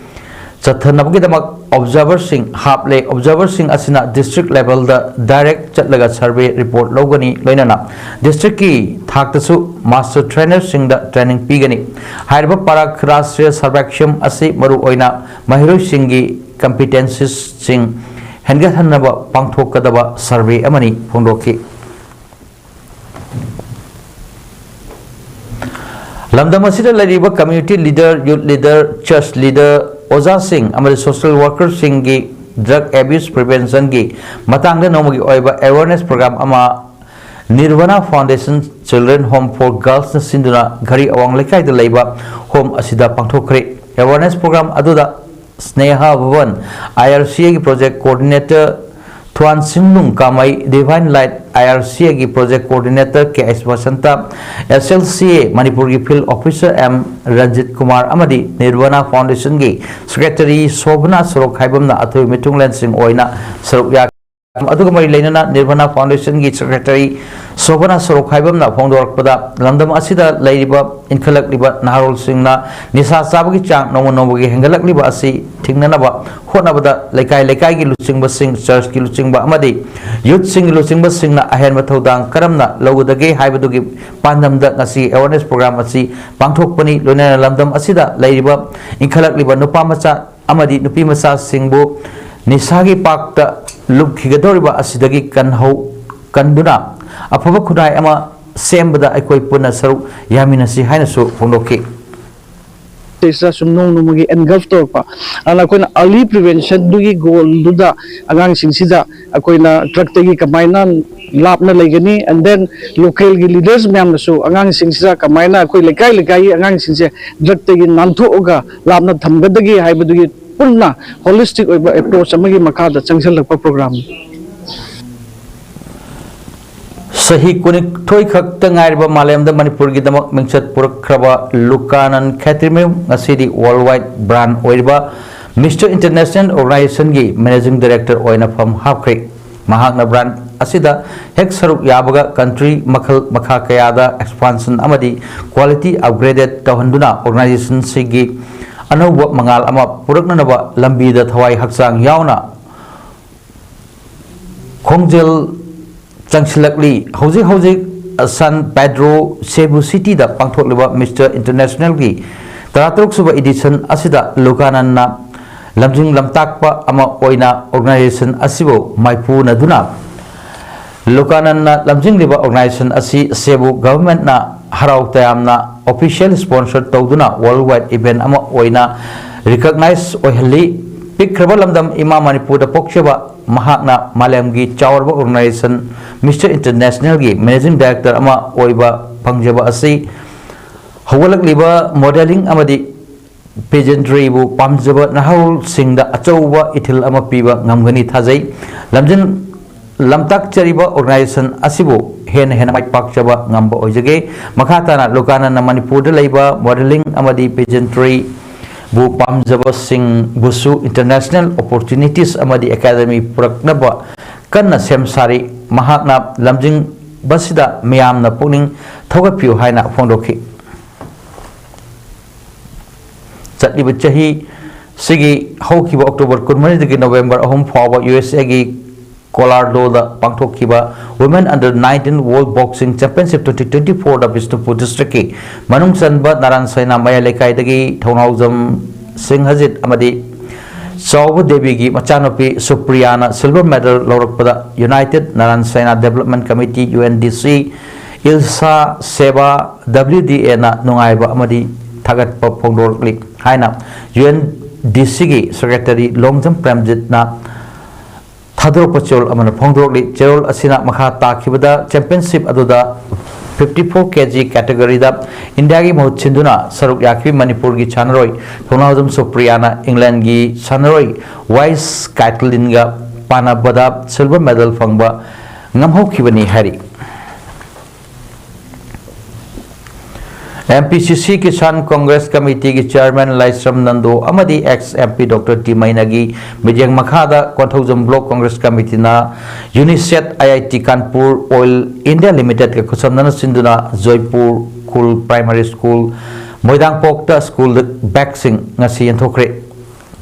ꯆꯠꯊꯅꯕꯒꯤꯗꯃꯛ observerꯁꯤꯡ ꯍꯥꯞꯂꯦ꯫ Observerꯁꯤꯡ ꯑꯁꯤꯅ district levelꯗ direct ꯆꯠꯂꯒ survey report ꯂꯧꯒꯅꯤ, ꯂꯣꯏꯅꯅ districtꯀꯤ ꯊꯥꯛꯇꯁꯨ master trainerꯁꯤꯡꯗ training ꯄꯤꯒꯅꯤ꯫ ꯍꯥꯏꯔꯤꯕ ꯄꯥꯔꯛ ꯔꯥꯁꯇ꯭ꯔꯤꯌ ꯁꯔꯚꯦꯛꯁꯟ ꯑꯁꯤ ꯃꯔꯨꯑꯣꯏꯅ ꯃꯍꯩꯔꯣꯏꯁꯤꯡꯒꯤ competencesꯁꯤꯡ ꯍꯦꯟꯒꯠꯍꯟꯅꯕ ꯄꯥꯡꯊꯣꯛꯀꯗꯕ survey ꯑꯃꯅꯤ ꯐꯣꯡꯗꯣꯛꯈꯤ꯫ ꯂꯝꯗꯝ ꯑꯁꯤꯗ ꯂꯩꯔꯤꯕ community leader, youth leader, church leader, ꯑꯣꯖꯥꯁꯤꯡ ꯑꯃꯗꯤ social workerꯁꯤꯡꯒꯤ drug abuse preventionꯒꯤ ꯃꯇꯥꯡꯗ ꯅꯣꯡꯃꯒꯤ ꯑꯣꯏꯕ awareness program ꯑꯃ Nirvana Foundation Children Home for Girlsꯅ ꯁꯤꯟꯗꯨꯅ ꯘꯔꯤ ꯑꯋꯥꯡ ꯂꯩꯀꯥꯏꯗ ꯂꯩꯕ home ꯑꯁꯤꯗ ꯄꯥꯡꯊꯣꯛꯈ꯭ꯔꯦ꯫ Awareness program ꯑꯗꯨꯗ ꯁ꯭ꯅꯦꯍꯥ ꯚꯋꯟ, IRCAꯒꯤ project coordinator Thwansinglung Kamei, Divine Light IRCAꯒꯤ project coordinator K S Basanta, SLCA ꯃꯅꯤꯄꯨꯔꯒꯤ field officer M Ranjit Kumar ꯑꯃꯗꯤ Nirvana Foundationꯒꯤ secretary ꯁꯣꯚꯅꯥ ꯁꯣꯔꯣꯛꯈꯥꯏꯕꯝꯅ ꯑꯊꯣꯏꯕ ꯃꯤꯊꯨꯡꯂꯦꯟꯁꯤꯡ ꯑꯣꯏꯅ ꯁꯔꯨꯛ ꯌꯥꯈꯤ꯫ ꯑꯗꯨꯒ ꯃꯔꯤ ꯂꯩꯅꯅ Nirvana Foundationꯒꯤ secretary ꯁꯣꯚꯅꯥ ꯁꯣꯔꯣꯛꯈꯥꯏꯕꯝꯅ ꯐꯣꯡꯗꯣꯔꯛꯄꯗ, ꯂꯝꯗꯝ ꯑꯁꯤꯗ ꯂꯩꯔꯤꯕ ꯏꯟꯈꯠꯂꯛꯂꯤꯕ ꯅꯍꯥꯔꯣꯜꯁꯤꯡꯅ ꯅꯤꯁꯥ ꯆꯥꯕꯒꯤ ꯆꯥꯡ ꯅꯣꯡꯃ ꯅꯣꯡꯃꯒꯤ ꯍꯦꯟꯒꯠꯂꯛꯂꯤꯕ ꯑꯁꯤ ꯊꯤꯡꯅꯅꯕ ꯍꯣꯠꯅꯕꯗ ꯂꯩꯀꯥꯏ ꯂꯩꯀꯥꯏꯒꯤ ꯂꯨꯆꯤꯡꯕꯁꯤꯡ, churchꯀꯤ ꯂꯨꯆꯤꯡꯕ ꯑꯃꯗꯤ youthꯁꯤꯡꯒꯤ ꯂꯨꯆꯤꯡꯕꯁꯤꯡꯅ ꯑꯍꯦꯟꯕ ꯊꯧꯗꯥꯡ ꯀꯔꯝꯅ ꯂꯧꯒꯗꯒꯦ ꯍꯥꯏꯕꯗꯨꯒꯤ ꯄꯥꯟꯗꯝꯗ ꯉꯁꯤ awareness program ꯑꯁꯤ ꯄꯥꯡꯊꯣꯛꯄꯅꯤ꯫ ꯂꯣꯏꯅꯅ ꯂꯝꯗꯝ ꯑꯁꯤꯗ ꯂꯩꯔꯤꯕ ꯏꯟꯈꯠꯂꯛꯂꯤꯕ ꯅꯨꯄꯥ ꯃꯆꯥ ꯑꯃꯗꯤ ꯅꯨꯄꯤ ꯃꯆꯥꯁꯤꯡꯕꯨ ꯅꯤꯁꯥꯒꯤ ꯄꯥꯛꯇ ꯂꯨꯞꯈꯤꯒꯗꯧꯔꯤꯕ ꯑꯁꯤꯗꯒꯤ ꯀꯟꯍꯧ-, ꯀꯟꯗꯨꯅ ꯑꯐꯕ ꯈꯨꯟꯅꯥꯏ ꯑꯃ ꯁꯦꯝꯕꯗ ꯑꯩꯈꯣꯏ ꯄꯨꯟꯅ ꯁꯔꯨꯛ ꯌꯥꯃꯤꯟꯅꯁꯤ ꯍꯥꯏꯅꯁꯨ ꯐꯣꯡꯗꯣꯛꯈꯤ꯫ ꯁꯤꯗꯩꯁꯤꯗ ꯁꯨꯝ ꯅꯣꯡ ꯅꯣꯡꯃꯒꯤ engulf ꯇꯧꯔꯛꯄ꯫ ꯑꯗꯨꯅ ꯑꯩꯈꯣꯏꯅ early prevention ꯗꯨꯒꯤ goal ꯗꯨꯗ ꯑꯉꯥꯡꯁꯤꯡꯁꯤꯗ ꯑꯩꯈꯣꯏꯅ drug ꯇꯒꯤ ꯀꯃꯥꯏꯅ ꯂꯥꯞꯅ ꯂꯩꯒꯅꯤ, and then local ꯒꯤ leaders ꯃꯌꯥꯝꯅꯁꯨ ꯑꯉꯥꯡꯁꯤꯡꯁꯤꯗ ꯀꯃꯥꯏꯅ ꯑꯩꯈꯣꯏ ꯂꯩꯀꯥꯏ ꯂꯩꯀꯥꯏꯒꯤ ꯑꯉꯥꯡꯁꯤꯡꯁꯦ drug ꯇꯒꯤ ꯅꯥꯟꯊꯣꯛꯑꯒ ꯂꯥꯞꯅ ꯊꯝꯒꯗꯒꯦ ꯍꯥꯏꯕꯗꯨꯒꯤ ꯄꯨꯟꯅ holistic ꯑꯣꯏꯕ approach ꯑꯃꯒꯤ ꯃꯈꯥꯗ ꯆꯪꯁꯤꯜꯂꯛꯄ program ꯅꯤ꯫ ꯆꯍꯤ ꯀꯨꯟꯅꯤꯊꯣꯏ ꯈꯛꯇ ꯉꯥꯏꯔꯕ ꯃꯥꯂꯦꯝꯗ ꯃꯅꯤꯄꯨꯔꯒꯤꯗꯃꯛ ꯃꯤꯡꯆꯠ ꯄꯨꯔꯛꯈ꯭ꯔꯕ ꯂꯨꯀꯥꯅꯟ ꯈꯦꯇ꯭ꯔꯤꯃꯌꯨꯝ ꯉꯁꯤꯗꯤ world wide brand ꯑꯣꯏꯔꯤꯕ Mister International organization ꯒꯤ managing director ꯑꯣꯏꯅ ꯐꯝ ꯍꯥꯞꯈ꯭ꯔꯦ꯫ ꯃꯍꯥꯛꯅ brand ꯑꯁꯤꯗ ꯍꯦꯛ ꯁꯔꯨꯛ ꯌꯥꯕꯒ country ꯃꯈꯜ ꯃꯈꯥ ꯀꯌꯥꯗ expansion ꯑꯃꯗꯤ quality upgraded ꯇꯧꯍꯟꯗꯨꯅ organization ꯁꯤꯒꯤ ꯑꯅꯧꯕ ꯃꯉꯥꯜ ꯑꯃ ꯄꯨꯔꯛꯅꯅꯕ ꯂꯝꯕꯤꯗ ꯊꯋꯥꯏ ꯍꯛꯆꯥꯡ ꯌꯥꯎꯅ ꯈꯣꯡꯖꯦꯜ ꯆꯪꯁꯤꯜꯂꯛꯂꯤ꯫ ꯍꯧꯖꯤꯛ ꯍꯧꯖꯤꯛ San Pedro Cebu City ꯗ ꯄꯥꯡꯊꯣꯛꯂꯤꯕ Mister International ꯒꯤ ꯇꯔꯥꯇꯔꯨꯛ ꯁꯨꯕ edition ꯑꯁꯤꯗ ꯂꯨꯀꯥꯅꯟꯅ ꯂꯝꯖꯤꯡ ꯂꯝꯇꯥꯛꯄ ꯑꯃ ꯑꯣꯏꯅ organization ꯑꯁꯤꯕꯨ ꯃꯥꯏꯄꯨꯅꯗꯨꯅ ꯂꯨꯀꯥꯅꯟꯅ ꯂꯝꯖꯤꯡꯂꯤꯕ organization ꯑꯁꯤ Cebu government ꯅ ꯍꯔꯥꯎ ꯇꯌꯥꯝꯅ official sponsor ꯇꯧꯗꯨꯅ world wide event ꯑꯃ ꯑꯣꯏꯅ recognize ꯑꯣꯏꯍꯜꯂꯤ꯫ ꯄꯤꯛꯈ꯭ꯔꯕ ꯂꯝꯗꯝ ꯏꯃꯥ ꯃꯅꯤꯄꯨꯔꯗ ꯄꯣꯛꯆꯕ ꯃꯍꯥꯛꯅ ꯃꯥꯂꯦꯝꯒꯤ ꯆꯥꯎꯔꯕ organization Mister International ꯒꯤ managing director ꯑꯃ ꯑꯣꯏꯕ ꯐꯪꯖꯕ ꯑꯁꯤ ꯍꯧꯒꯠꯂꯛꯂꯤꯕ modelling ꯑꯃꯗꯤ pageantry ꯕꯨ ꯄꯥꯝꯖꯕ ꯅꯍꯥꯔꯣꯜꯁꯤꯡꯗ ꯑꯆꯧꯕ ꯏꯊꯤꯜ ꯑꯃ ꯄꯤꯕ ꯉꯝꯒꯅꯤ ꯊꯥꯖꯩ꯫ ꯂꯝꯖꯤꯡ ꯂꯝꯇꯥꯛꯆꯔꯤꯕ organization ꯑꯁꯤꯕꯨ ꯍꯦꯟꯅ ꯍꯦꯟꯅ ꯃꯥꯏ ꯄꯥꯛꯆꯕ ꯉꯝꯕ ꯑꯣꯏꯖꯒꯦ꯫ ꯃꯈꯥ ꯇꯥꯅ ꯂꯨꯀꯥꯅꯟꯅ ꯃꯅꯤꯄꯨꯔꯗ ꯂꯩꯕ modelling ꯑꯃꯗꯤ pageantry ꯕꯨ ꯄꯥꯝꯖꯕꯁꯤꯡꯕꯨꯁꯨ international opportunities ꯑꯃꯗꯤ academy ꯄꯨꯔꯛꯅꯕ ꯀꯟꯅ ꯁꯦꯝ ꯁꯥꯔꯤ꯫ ꯃꯍꯥꯛꯅ ꯂꯝꯖꯤꯡꯕꯁꯤꯗ ꯃꯤꯌꯥꯝꯅ ꯄꯨꯛꯅꯤꯡ ꯊꯧꯒꯠꯄꯤꯌꯨ ꯍꯥꯏꯅ ꯐꯣꯡꯗꯣꯛꯈꯤ꯫ ꯆꯠꯂꯤꯕ ꯆꯍꯤ ꯁꯤꯒꯤ ꯍꯧꯈꯤꯕ October ꯀꯨꯟꯃꯔꯤꯗꯒꯤ November ꯑꯍꯨꯝ ꯐꯥꯎꯕ USA ꯒꯤ Colorado ꯗ ꯄꯥꯡꯊꯣꯛꯈꯤꯕ Women Under nineteen World Boxing Championship twenty twenty four ꯗ ꯕꯤꯁꯅꯨꯄꯨꯔ district ꯀꯤ ꯃꯅꯨꯡ ꯆꯟꯕ ꯅꯥꯔꯥꯟ ꯁꯩꯅꯥ ꯃꯌꯥꯏ ꯂꯩꯀꯥꯏꯗꯒꯤ ꯊꯧꯅꯥꯎꯖꯝ ꯁꯤꯡꯍꯖꯤꯠ ꯑꯃꯗꯤ ꯆꯥꯎꯕ ꯗꯦꯕꯤꯒꯤ ꯃꯆꯥꯅꯨꯄꯤ ꯁꯨꯄ꯭ꯔꯤꯌꯥꯅ silver medal ꯂꯧꯔꯛꯄꯗ United ꯅꯥꯔꯥꯟ ꯁꯩꯅꯥ Development Committee, UNDC, ꯏꯜꯁꯥ ꯁꯦꯕꯥ, WDA ꯅ ꯅꯨꯡꯉꯥꯏꯕ ꯑꯃꯗꯤ ꯊꯥꯒꯠꯄ ꯐꯣꯡꯗꯣꯔꯛꯂꯤ ꯍꯥꯏꯅ UNDCꯒꯤ Secretary ꯂꯣꯡꯖꯝ ꯄ꯭ꯔꯦꯝꯖꯤꯠꯅ ꯊꯥꯗꯣꯔꯛꯄ ꯆꯦꯔꯣꯜ ꯑꯃꯅ ꯐꯣꯡꯗꯣꯔꯛꯂꯤ꯫ ꯆꯦꯔꯣꯜ ꯑꯁꯤꯅ ꯃꯈꯥ ꯇꯥꯈꯤꯕꯗ, championship ꯑꯗꯨꯗ fifty four kg categoryꯗ ꯏꯟꯗꯤꯌꯥꯒꯤ ꯃꯍꯨꯠ ꯁꯤꯟꯗꯨꯅ ꯁꯔꯨꯛ ꯌꯥꯈꯤꯕ ꯃꯅꯤꯄꯨꯔꯒꯤ ꯁꯥꯟꯅꯔꯣꯏ ꯊꯣꯡꯅꯥꯎꯖꯝ ꯁꯨꯄ꯭ꯔꯤꯌꯥꯅ ꯏꯪꯂꯦꯟꯒꯤ ꯁꯥꯟꯅꯔꯣꯏ ꯋꯥꯏꯁ ꯀꯥꯏꯇꯂꯤꯟꯒ ꯄꯥꯟꯅꯕꯗ silver medal ꯐꯪꯕ ꯉꯝꯍꯧꯈꯤꯕꯅꯤ ꯍꯥꯏꯔꯤ꯫ MPCC Kisan Congress Committeeꯒꯤ Chairman ꯂꯥꯏꯁ꯭ꯔꯝ ꯅꯟꯗꯣ ꯑꯃꯗꯤ ex MP Doctor ꯇꯤ ꯃꯩꯅꯥꯒꯤ ꯃꯤꯠꯌꯦꯡ ꯃꯈꯥꯗ Konthoujam Block Congress Committeeꯅ UNICEF, IIT Kanpur, Oil India Limitedꯀ ꯈꯨꯠꯁꯝꯅꯅ ꯁꯤꯟꯗꯨꯅ ꯖꯣꯏꯄꯨꯔ ꯈꯨꯜ Primary School, ꯃꯣꯏꯗꯥꯡꯄꯣꯛꯇ school bagꯁꯤꯡ ꯉꯁꯤ ꯌꯦꯟꯊꯣꯛꯈ꯭ꯔꯦ꯫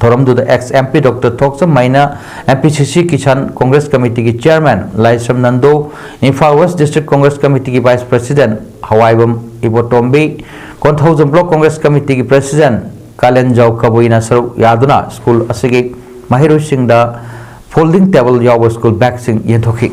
ꯊꯧꯔꯝꯗꯨꯗ ex MP Doctor ꯊꯣꯛꯆꯝ ꯃꯩꯅꯥ, MPCC Kisan Congress Committeeꯒꯤ Chairman ꯂꯥꯏꯁ꯭ꯔꯝ Nando, Imphal West District Congress Committeeꯒꯤ Vice President ꯍꯋꯥꯏꯕꯝ ꯏꯕꯣꯇꯣꯝꯕꯤ, Konthoujam Block Congress Committeeꯒꯤ President ꯀꯥꯂꯦꯟꯖꯥꯎ ꯀꯕꯨꯏꯅ ꯁꯔꯨꯛ ꯌꯥꯗꯨꯅ school ꯑꯁꯤꯒꯤ ꯃꯍꯩꯔꯣꯏꯁꯤꯡꯗ folding table ꯌꯥꯎꯕ school bagꯁꯤꯡ ꯌꯦꯟꯊꯣꯛꯈꯤ꯫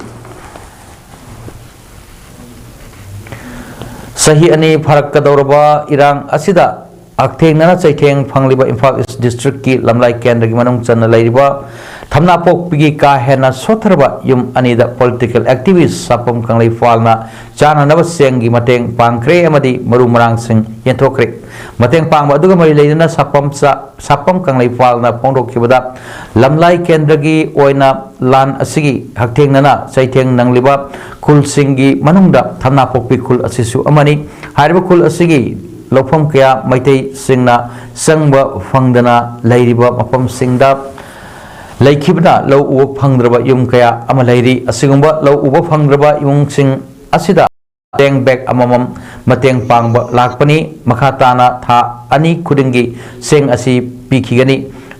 ꯆꯍꯤ ꯑꯅꯤ ꯐꯥꯔꯛꯀꯗꯧꯔꯕ ꯏꯔꯥꯡ ꯑꯁꯤꯗ ꯍꯛꯊꯦꯡꯅꯅ ꯆꯩꯊꯦꯡ ꯐꯪꯂꯤꯕ ꯏꯝꯐꯥꯜ East Districtꯀꯤ ꯂꯝꯂꯥꯏ ꯀꯦꯟꯗ꯭ꯔꯒꯤ ꯃꯅꯨꯡ ꯆꯟꯅ ꯂꯩꯔꯤꯕ ꯊꯝꯅꯥꯄꯣꯛꯄꯤꯒꯤ ꯀꯥ ꯍꯦꯟꯅ ꯁꯣꯠꯊꯔꯕ ꯌꯨꯝ ꯑꯅꯤꯗ political activist ꯁꯥꯄꯝ ꯀꯪꯂꯩꯄꯥꯜꯅ ꯆꯥꯅꯅꯕ ꯆꯦꯡꯒꯤ ꯃꯇꯦꯡ ꯄꯥꯡꯈ꯭ꯔꯦ ꯑꯃꯗꯤ ꯃꯔꯨ ꯃꯔꯥꯡꯁꯤꯡ ꯌꯦꯟꯊꯣꯛꯈ꯭ꯔꯦ꯫ ꯃꯇꯦꯡ ꯄꯥꯡꯕ ꯑꯗꯨꯒ ꯃꯔꯤ ꯂꯩꯅꯅ ꯁꯥꯄꯝ ꯆꯥ-, ꯁꯥꯄꯝ ꯀꯪꯂꯩꯄꯥꯜꯅ ꯐꯣꯡꯗꯣꯛꯈꯤꯕꯗ, ꯂꯝꯂꯥꯏ ꯀꯦꯟꯗ꯭ꯔꯒꯤ ꯑꯣꯏꯅ ꯂꯥꯟ ꯑꯁꯤꯒꯤ ꯍꯛꯊꯦꯡꯅꯅ ꯆꯩꯊꯦꯡ ꯅꯪꯂꯤꯕ ꯈꯨꯜꯁꯤꯡꯒꯤ ꯃꯅꯨꯡꯗ ꯊꯝꯅꯥꯄꯣꯛꯄꯤ ꯈꯨꯜ ꯑꯁꯤꯁꯨ ꯑꯃꯅꯤ꯫ ꯍꯥꯏꯔꯤꯕ ꯈꯨꯜ ꯑꯁꯤꯒꯤ ꯂꯧꯐꯝ ꯀꯌꯥ ꯃꯩꯇꯩꯁꯤꯡꯅ ꯆꯪꯕ ꯐꯪꯗꯅ ꯂꯩꯔꯤꯕ ꯃꯐꯝꯁꯤꯡꯗ ꯂꯩꯈꯤꯕꯅ ꯂꯧ ꯎꯕ ꯐꯪꯗ꯭ꯔꯕ ꯌꯨꯝ ꯀꯌꯥ ꯑꯃ ꯂꯩꯔꯤ꯫ ꯑꯁꯤꯒꯨꯝꯕ ꯂꯧ ꯎꯕ ꯐꯪꯗ꯭ꯔꯕ ꯏꯃꯨꯡꯁꯤꯡ ꯑꯁꯤꯗ ꯆꯦꯡ bag ꯑꯃꯃꯝ ꯃꯇꯦꯡ ꯄꯥꯡꯕ ꯂꯥꯛꯄꯅꯤ꯫ ꯃꯈꯥ ꯇꯥꯅ ꯊꯥ ꯑꯅꯤ ꯈꯨꯗꯤꯡꯒꯤ ꯆꯦꯡ ꯑꯁꯤ ꯄꯤꯈꯤꯒꯅꯤ꯫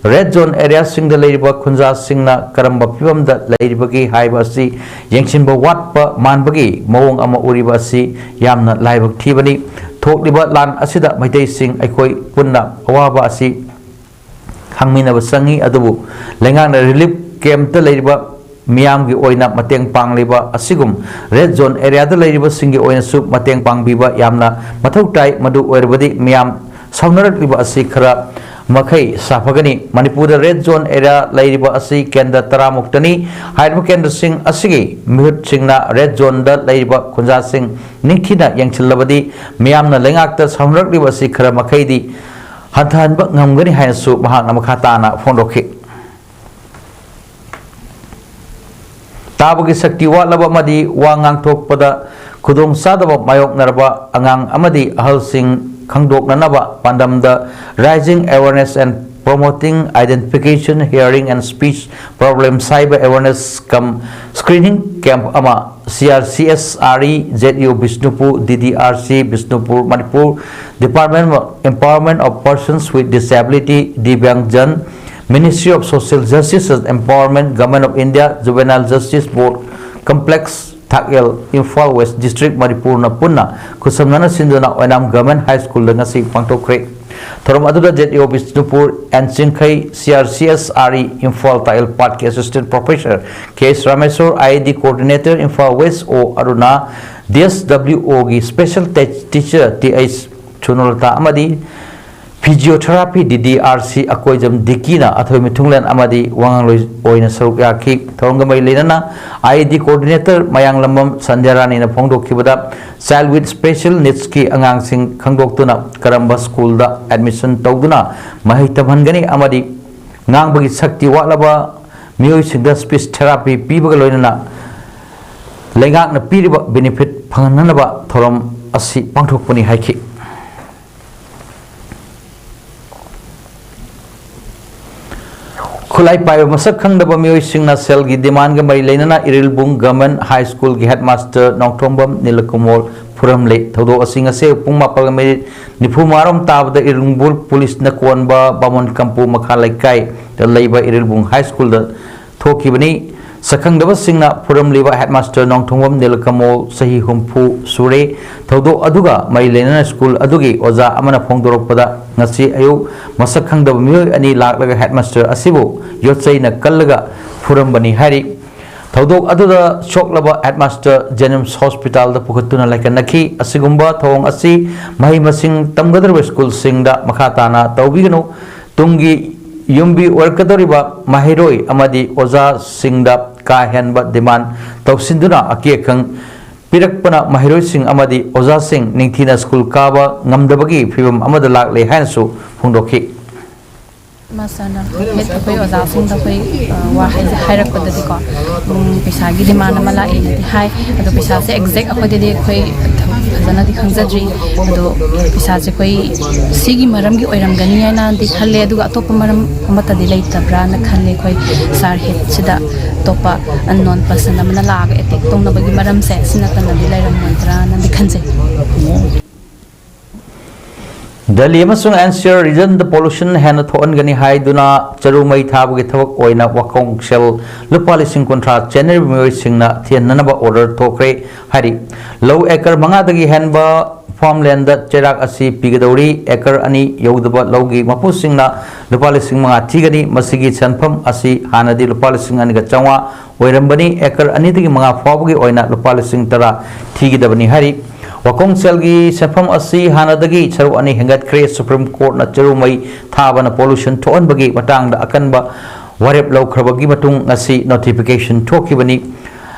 Red zone areaꯁꯤꯡꯗ ꯂꯩꯔꯤꯕ ꯈꯨꯟꯖꯥꯁꯤꯡꯅ ꯀꯔꯝꯕ ꯐꯤꯕꯝꯗ ꯂꯩꯔꯤꯕꯒꯦ ꯍꯥꯏꯕ ꯑꯁꯤ ꯌꯦꯡꯁꯤꯟꯕ ꯋꯥꯠꯄ ꯃꯥꯟꯕꯒꯤ ꯃꯑꯣꯡ ꯑꯃ ꯎꯔꯤꯕ ꯑꯁꯤ ꯌꯥꯝꯅ ꯂꯥꯏꯕꯛ ꯊꯤꯕꯅꯤ꯫ ꯊꯣꯛꯂꯤꯕ ꯂꯥꯟ ꯑꯁꯤꯗ ꯃꯩꯇꯩꯁꯤꯡ ꯑꯩꯈꯣꯏ ꯄꯨꯟꯅ ꯑꯋꯥꯕ ꯑꯁꯤ ꯈꯪꯃꯤꯟꯅꯕ ꯆꯪꯏ, ꯑꯗꯨꯕꯨ ꯂꯩꯉꯥꯛꯅ relief campꯇ ꯂꯩꯔꯤꯕ ꯃꯤꯌꯥꯝꯒꯤ ꯑꯣꯏꯅ ꯃꯇꯦꯡ ꯄꯥꯡꯂꯤꯕ ꯑꯁꯤꯒꯨꯝ red zone areaꯗ ꯂꯩꯔꯤꯕꯁꯤꯡꯒꯤ ꯑꯣꯏꯅꯁꯨ ꯃꯇꯦꯡ ꯄꯥꯡꯕꯤꯕ ꯌꯥꯝꯅ ꯃꯊꯧ ꯇꯥꯏ꯫ ꯃꯗꯨ ꯑꯣꯏꯔꯕꯗꯤ ꯃꯤꯌꯥꯝ ꯁꯥꯎꯅꯔꯛꯂꯤꯕ ꯑꯁꯤ ꯈꯔ ꯃꯈꯩ ꯁꯥꯐꯒꯅꯤ꯫ ꯃꯅꯤꯄꯨꯔꯗ ꯔꯦꯗ ꯖꯣꯟ ꯑꯦꯔꯤꯌꯥ ꯂꯩꯔꯤꯕ ꯑꯁꯤ ꯀꯦꯟꯗ꯭ꯔ ꯇꯔꯥꯃꯨꯛꯇꯅꯤ꯫ ꯍꯥꯏꯔꯤꯕ ꯀꯦꯟꯗ꯭ꯔꯁꯤꯡ ꯑꯁꯤꯒꯤ ꯃꯤꯍꯨꯠꯁꯤꯡꯅ ꯔꯦꯗ ꯖꯣꯟꯗ ꯂꯩꯔꯤꯕ ꯈꯨꯟꯖꯥꯁꯤꯡ ꯅꯤꯡꯊꯤꯅ ꯌꯦꯡꯁꯤꯜꯂꯕꯗꯤ ꯃꯤꯌꯥꯝꯅ ꯂꯩꯉꯥꯛꯇ ꯁꯥꯎꯅꯔꯛꯂꯤꯕ ꯑꯁꯤ ꯈꯔ ꯃꯈꯩꯗꯤ ꯍꯟꯊꯍꯟꯕ ꯉꯝꯒꯅꯤ ꯍꯥꯏꯅꯁꯨ ꯃꯍꯥꯛꯅ ꯃꯈꯥ ꯇꯥꯅ ꯐꯣꯡꯗꯣꯛꯈꯤ꯫ ꯇꯥꯕꯒꯤ ꯁꯛꯇꯤ ꯋꯥꯠꯂꯕ ꯑꯃꯗꯤ ꯋꯥ ꯉꯥꯡꯊꯣꯛꯄꯗ ꯈꯨꯗꯣꯡꯆꯥꯗꯕ ꯃꯥꯌꯣꯛꯅꯔꯕ ꯑꯉꯥꯡ ꯑꯃꯗꯤ ꯑꯍꯜꯁꯤꯡ ꯈꯪꯗꯣꯛꯅꯅꯕ ꯄꯥꯟꯗꯝꯗ Raising Awareness and Promoting Identification, Hearing and Speech Problems ꯍꯥꯏꯕ awareness cum screening camp ꯑꯃ C R C S R E, Z E O Bishnupur, D D R C Bishnupur, Manipur, Department of Empowerment of Persons with Disability, Divyangjan, Ministry of Social Justice and Empowerment, Government of India, Juvenile Justice Board, Complex, Takyel, Imphal west district, ꯃꯅꯤꯄꯨꯔꯅ ꯄꯨꯟꯅ ꯈꯨꯠꯁꯝꯅꯅ ꯁꯤꯟꯗꯨꯅ ꯑꯣꯏꯅꯥꯝ government ꯍꯥꯏ ꯁ꯭ꯀꯨꯜꯗ ꯉꯁꯤ ꯄꯥꯡꯊꯣꯛꯈ꯭ꯔꯦ꯫ ꯊꯧꯔꯝ ꯑꯗꯨꯗ Z E O Bishnupur N Chingkhei, C R C S R E Imphal Takyel ꯄꯥꯠꯀꯤ assistant professor K S Rameshor, I E D coordinator Imphal west O Aruna, D S W O ꯒꯤ special te-, teacher T H Sunolata ꯑꯃꯗꯤ physiotherapy D D R C Akoijam ꯗꯤꯀꯤꯅ ꯑꯊꯣꯏ ꯃꯤꯊꯨꯡꯂꯦꯟ ꯑꯃꯗꯤ ꯋꯥꯉꯥꯡꯂꯣꯏ ꯑꯣꯏꯅ ꯁꯔꯨꯛ ꯌꯥꯈꯤ꯫ ꯊꯧꯔꯝꯒ ꯃꯔꯤ ꯂꯩꯅꯅ I E D coordinator Mayanglambam ꯁꯟꯙ꯭ꯌꯥꯔꯥꯅꯤꯅ ꯐꯣꯡꯗꯣꯛꯈꯤꯕꯗ, ꯆꯥꯏꯜꯗ ꯋꯤꯠ ꯁ꯭ꯄꯦꯁꯦꯜ ꯅꯤꯗꯁꯀꯤ ꯑꯉꯥꯡꯁꯤꯡ ꯈꯪꯗꯣꯛꯇꯨꯅ ꯀꯔꯝꯕ ꯁ꯭ꯀꯨꯜꯗ ꯑꯦꯗꯃꯤꯁꯟ ꯇꯧꯗꯨꯅ ꯃꯍꯩ ꯇꯝꯍꯟꯒꯅꯤ ꯑꯃꯗꯤ ꯉꯥꯡꯕꯒꯤ ꯁꯛꯇꯤ ꯋꯥꯠꯂꯕ ꯃꯤꯑꯣꯏꯁꯤꯡꯗ ꯁ꯭ꯄꯤꯆ ꯊꯦꯔꯥꯄꯤ ꯄꯤꯕꯒ ꯂꯣꯏꯅꯅ ꯂꯩꯉꯥꯛꯅ ꯄꯤꯔꯤꯕ ꯕꯦꯅꯤꯐꯤꯠ ꯐꯪꯍꯟꯅꯅꯕ ꯊꯧꯔꯝ ꯑꯁꯤ ꯄꯥꯡꯊꯣꯛꯄꯅꯤ ꯍꯥꯏꯈꯤ꯫ ꯈꯨꯠꯂꯥꯏ ꯄꯥꯏꯕ ꯃꯁꯛ ꯈꯪꯗꯕ ꯃꯤꯑꯣꯏꯁꯤꯡꯅ ꯁꯦꯜꯒꯤ ꯗꯤꯃꯥꯟꯒ ꯃꯔꯤ ꯂꯩꯅꯅ ꯏꯔꯤꯜꯕꯨꯡ ꯒꯚꯔꯟꯃꯦꯟꯠ ꯍꯥꯏ ꯁ꯭ꯀꯨꯜꯒꯤ ꯍꯦꯗꯃꯥꯁꯇꯔ ꯅꯣꯡꯊꯣꯝꯕꯝ ꯅꯤꯂꯀꯨꯃꯣꯜ ꯐꯨꯔꯝꯂꯦ꯫ ꯊꯧꯗꯣꯛ ꯑꯁꯤ ꯉꯁꯤ ꯄꯨꯡ ꯃꯥꯄꯜ ꯃꯤꯅꯤꯠ ꯅꯤꯐꯨ ꯃꯉꯥꯔꯣꯝ ꯇꯥꯕꯗ ꯏꯔꯤꯜꯕꯨꯡ ꯄꯨꯂꯤꯁꯅ ꯀꯣꯟꯕ ꯕꯥꯃꯣꯟ ꯀꯝꯄꯨ ꯃꯈꯥ ꯂꯩꯀꯥꯏꯗ ꯂꯩꯕ ꯏꯔꯤꯜꯕꯨꯡ ꯍꯥꯏ ꯁ꯭ꯀꯨꯜꯗ ꯊꯣꯛꯈꯤꯕꯅꯤ꯫ ꯁꯛꯈꯪꯗꯕꯁꯤꯡꯅ ꯐꯨꯔꯝꯂꯤꯕ ꯍꯦꯗꯃꯥꯁꯇꯔ ꯅꯣꯡꯊꯣꯝꯕꯝ ꯅꯤꯂꯀꯃꯣꯜ, ꯆꯍꯤ ꯍꯨꯝꯐꯨ ꯁꯨꯔꯦ꯫ ꯊꯧꯗꯣꯛ ꯑꯗꯨꯒ ꯃꯔꯤ ꯂꯩꯅꯅ ꯁ꯭ꯀꯨꯜ ꯑꯗꯨꯒꯤ ꯑꯣꯖꯥ ꯑꯃꯅ ꯐꯣꯡꯗꯣꯔꯛꯄꯗ, ꯉꯁꯤ ꯑꯌꯨꯛ ꯃꯁꯛ ꯈꯪꯗꯕ ꯃꯤꯑꯣꯏ ꯑꯅꯤ ꯂꯥꯛꯂꯒ ꯍꯦꯗꯃꯥꯁꯇꯔ ꯑꯁꯤꯕꯨ ꯌꯣꯠꯆꯩꯅ ꯀꯜꯂꯒ ꯐꯨꯔꯝꯕꯅꯤ ꯍꯥꯏꯔꯤ꯫ ꯊꯧꯗꯣꯛ ꯑꯗꯨꯗ ꯁꯣꯛꯂꯕ ꯍꯦꯗꯃꯥꯁꯇꯔ ꯖꯦꯅꯤꯝꯁ ꯍꯣꯁꯄꯤꯇꯥꯜꯗ ꯄꯨꯈꯠꯇꯨꯅ ꯂꯥꯏꯀꯠꯅꯈꯤ꯫ ꯑꯁꯤꯒꯨꯝꯕ ꯊꯧꯑꯣꯡ ꯑꯁꯤ ꯃꯍꯩ ꯃꯁꯤꯡ ꯇꯝꯒꯗꯧꯔꯤꯕ ꯁ꯭ꯀꯨꯜꯁꯤꯡꯗ ꯃꯈꯥ ꯇꯥꯅ ꯇꯧꯕꯤꯒꯅꯨ꯫ ꯇꯨꯡꯒꯤ ꯌꯨꯝꯕꯤ ꯑꯣꯏꯔꯛꯀꯗꯧꯔꯤꯕ ꯃꯍꯩꯔꯣꯏ ꯑꯃꯗꯤ ꯑꯣꯖꯥꯁꯤꯡꯗ ꯀꯥ ꯍꯦꯟꯕ ꯗꯤꯃꯥꯟ ꯇꯧꯁꯤꯟꯗꯨꯅ ꯑꯀꯤ ꯑꯈꯪ ꯄꯤꯔꯛꯄꯅ ꯃꯍꯩꯔꯣꯏꯁꯤꯡ ꯑꯃꯗꯤ ꯑꯣꯖꯥꯁꯤꯡ ꯅꯤꯡꯊꯤꯅ ꯁ꯭ꯀꯨꯜ ꯀꯥꯕ ꯉꯝꯗꯕꯒꯤ ꯐꯤꯚꯝ ꯑꯃꯗ ꯂꯥꯛꯂꯦ ꯍꯥꯏꯅꯁꯨ ꯐꯣꯡꯗꯣꯛꯈꯤ꯫ ꯃꯥꯁꯇꯔꯅ ꯍꯦꯠ ꯑꯩꯈꯣꯏ ꯑꯣꯖꯥꯁꯤꯡꯗ ꯑꯩꯈꯣꯏ, ꯑ, ꯋꯥ ꯍꯥꯏꯖ-, ꯍꯥꯏꯔꯛꯄꯗꯗꯤꯀꯣ, ꯎꯝ, ꯄꯩꯁꯥꯒꯤ ꯗꯤꯃꯥꯟ ꯑꯃ ꯂꯥꯛꯑꯦꯅꯗꯤ ꯍꯥꯏ꯫ ꯑꯗꯣ ꯄꯩꯁꯥꯁꯦ ꯑꯦꯛꯖꯦꯛ ꯑꯩꯈꯣꯏꯗꯗꯤ ꯑꯩꯈꯣꯏ ꯐꯖꯅꯗꯤ ꯈꯪꯖꯗ꯭ꯔꯤ꯫ ꯑꯗꯣ ꯄꯩꯁꯥꯁꯦ ꯑꯩꯈꯣꯏ ꯁꯤꯒꯤ ꯃꯔꯝꯒꯤ ꯑꯣꯏꯔꯝꯒꯅꯤ ꯍꯥꯏꯅꯗꯤ ꯈꯜꯂꯦ, ꯑꯗꯨꯒ ꯑꯇꯣꯞꯄ ꯃꯔꯝ ꯑꯃꯠꯇꯗꯤ ꯂꯩꯇꯕ꯭ꯔꯥꯅ ꯈꯜꯂꯦ꯫ ꯑꯩꯈꯣꯏ ꯁꯥꯔ ꯍꯦꯠꯁꯤꯗ ꯑꯇꯣꯞꯄ ꯑꯟꯅꯣꯟ ꯄꯔꯁꯟ ꯑꯃꯅ ꯂꯥꯛꯑꯒ ꯑꯦꯇꯦꯛ ꯇꯧꯅꯕꯒꯤ ꯃꯔꯝꯁꯦ ꯁꯤ ꯅꯠꯇꯅꯗꯤ ꯂꯩꯔꯝꯃꯣꯏꯗ꯭ꯔꯥꯅꯗꯤ ꯈꯟꯖꯩ꯫ ꯗꯦꯜꯂꯤ ꯑꯃꯁꯨꯡ ꯑꯦꯟ ꯁꯤ ꯑꯥꯔ ꯔꯤꯖꯟꯗ ꯄꯣꯂꯨꯁꯟ ꯍꯦꯟꯅ ꯊꯣꯛꯍꯟꯒꯅꯤ ꯍꯥꯏꯗꯨꯅ ꯆꯔꯨ ꯃꯩ ꯊꯥꯕꯒꯤ ꯊꯕꯛ ꯑꯣꯏꯅ ꯋꯥꯈꯣꯡ ꯁꯦꯜ ꯂꯨꯄꯥ ꯂꯤꯁꯤꯡ ꯀꯨꯟꯊ꯭ꯔꯥ ꯆꯦꯟꯅꯔꯤꯕ ꯃꯤꯑꯣꯏꯁꯤꯡꯅ ꯊꯤꯍꯟꯅꯅꯕ ꯑꯣꯔꯗꯔ ꯊꯣꯛꯈ꯭ꯔꯦ ꯍꯥꯏꯔꯤ꯫ ꯂꯧ ꯑꯦꯀꯔ ꯃꯉꯥꯗꯒꯤ ꯍꯦꯟꯕ ꯐꯥꯔꯝꯂꯦꯟꯗ ꯆꯩꯔꯥꯛ ꯑꯁꯤ ꯄꯤꯒꯗꯧꯔꯤ꯫ ꯑꯦꯀꯔ ꯑꯅꯤ ꯌꯧꯗꯕ ꯂꯧꯒꯤ ꯃꯄꯨꯁꯤꯡꯅ ꯂꯨꯄꯥ ꯂꯤꯁꯤꯡ ꯃꯉꯥ ꯊꯤꯒꯅꯤ꯫ ꯃꯁꯤꯒꯤ ꯁꯦꯟꯐꯝ ꯑꯁꯤ ꯍꯥꯟꯅꯗꯤ ꯂꯨꯄꯥ ꯂꯤꯁꯤꯡ ꯑꯅꯤꯒ ꯆꯥꯝꯃꯉꯥ ꯑꯣꯏꯔꯝꯕꯅꯤ꯫ ꯑꯦꯀꯔ ꯑꯅꯤꯗꯒꯤ ꯃꯉꯥ ꯐꯥꯎꯕꯒꯤ ꯑꯣꯏꯅ ꯂꯨꯄꯥ ꯂꯤꯁꯤꯡ ꯇꯔꯥ ꯊꯤꯒꯗꯕꯅꯤ ꯍꯥꯏꯔꯤ꯫ ꯋꯥꯈꯣꯡ ꯁꯦꯜꯒꯤ ꯁꯦꯟꯐꯝ ꯑꯁꯤ ꯍꯥꯟꯅꯗꯒꯤ ꯁꯔꯨꯛ ꯑꯅꯤ ꯍꯦꯟꯒꯠꯈ꯭ꯔꯦ꯫ ꯁꯨꯄ꯭ꯔꯤꯝ ꯀꯣꯔꯠꯅ ꯆꯔꯨ ꯃꯩ ꯊꯥꯕꯅ ꯄꯣꯂꯨꯁꯟ ꯊꯣꯛꯍꯟꯕꯒꯤ ꯃꯇꯥꯡꯗ ꯑꯀꯟꯕ ꯋꯥꯔꯦꯞ ꯂꯧꯈ꯭ꯔꯕꯒꯤ ꯃꯇꯨꯡ ꯉꯁꯤ ꯅꯣꯇꯤꯐꯤꯀꯦꯁꯟ ꯊꯣꯛꯈꯤꯕꯅꯤ꯫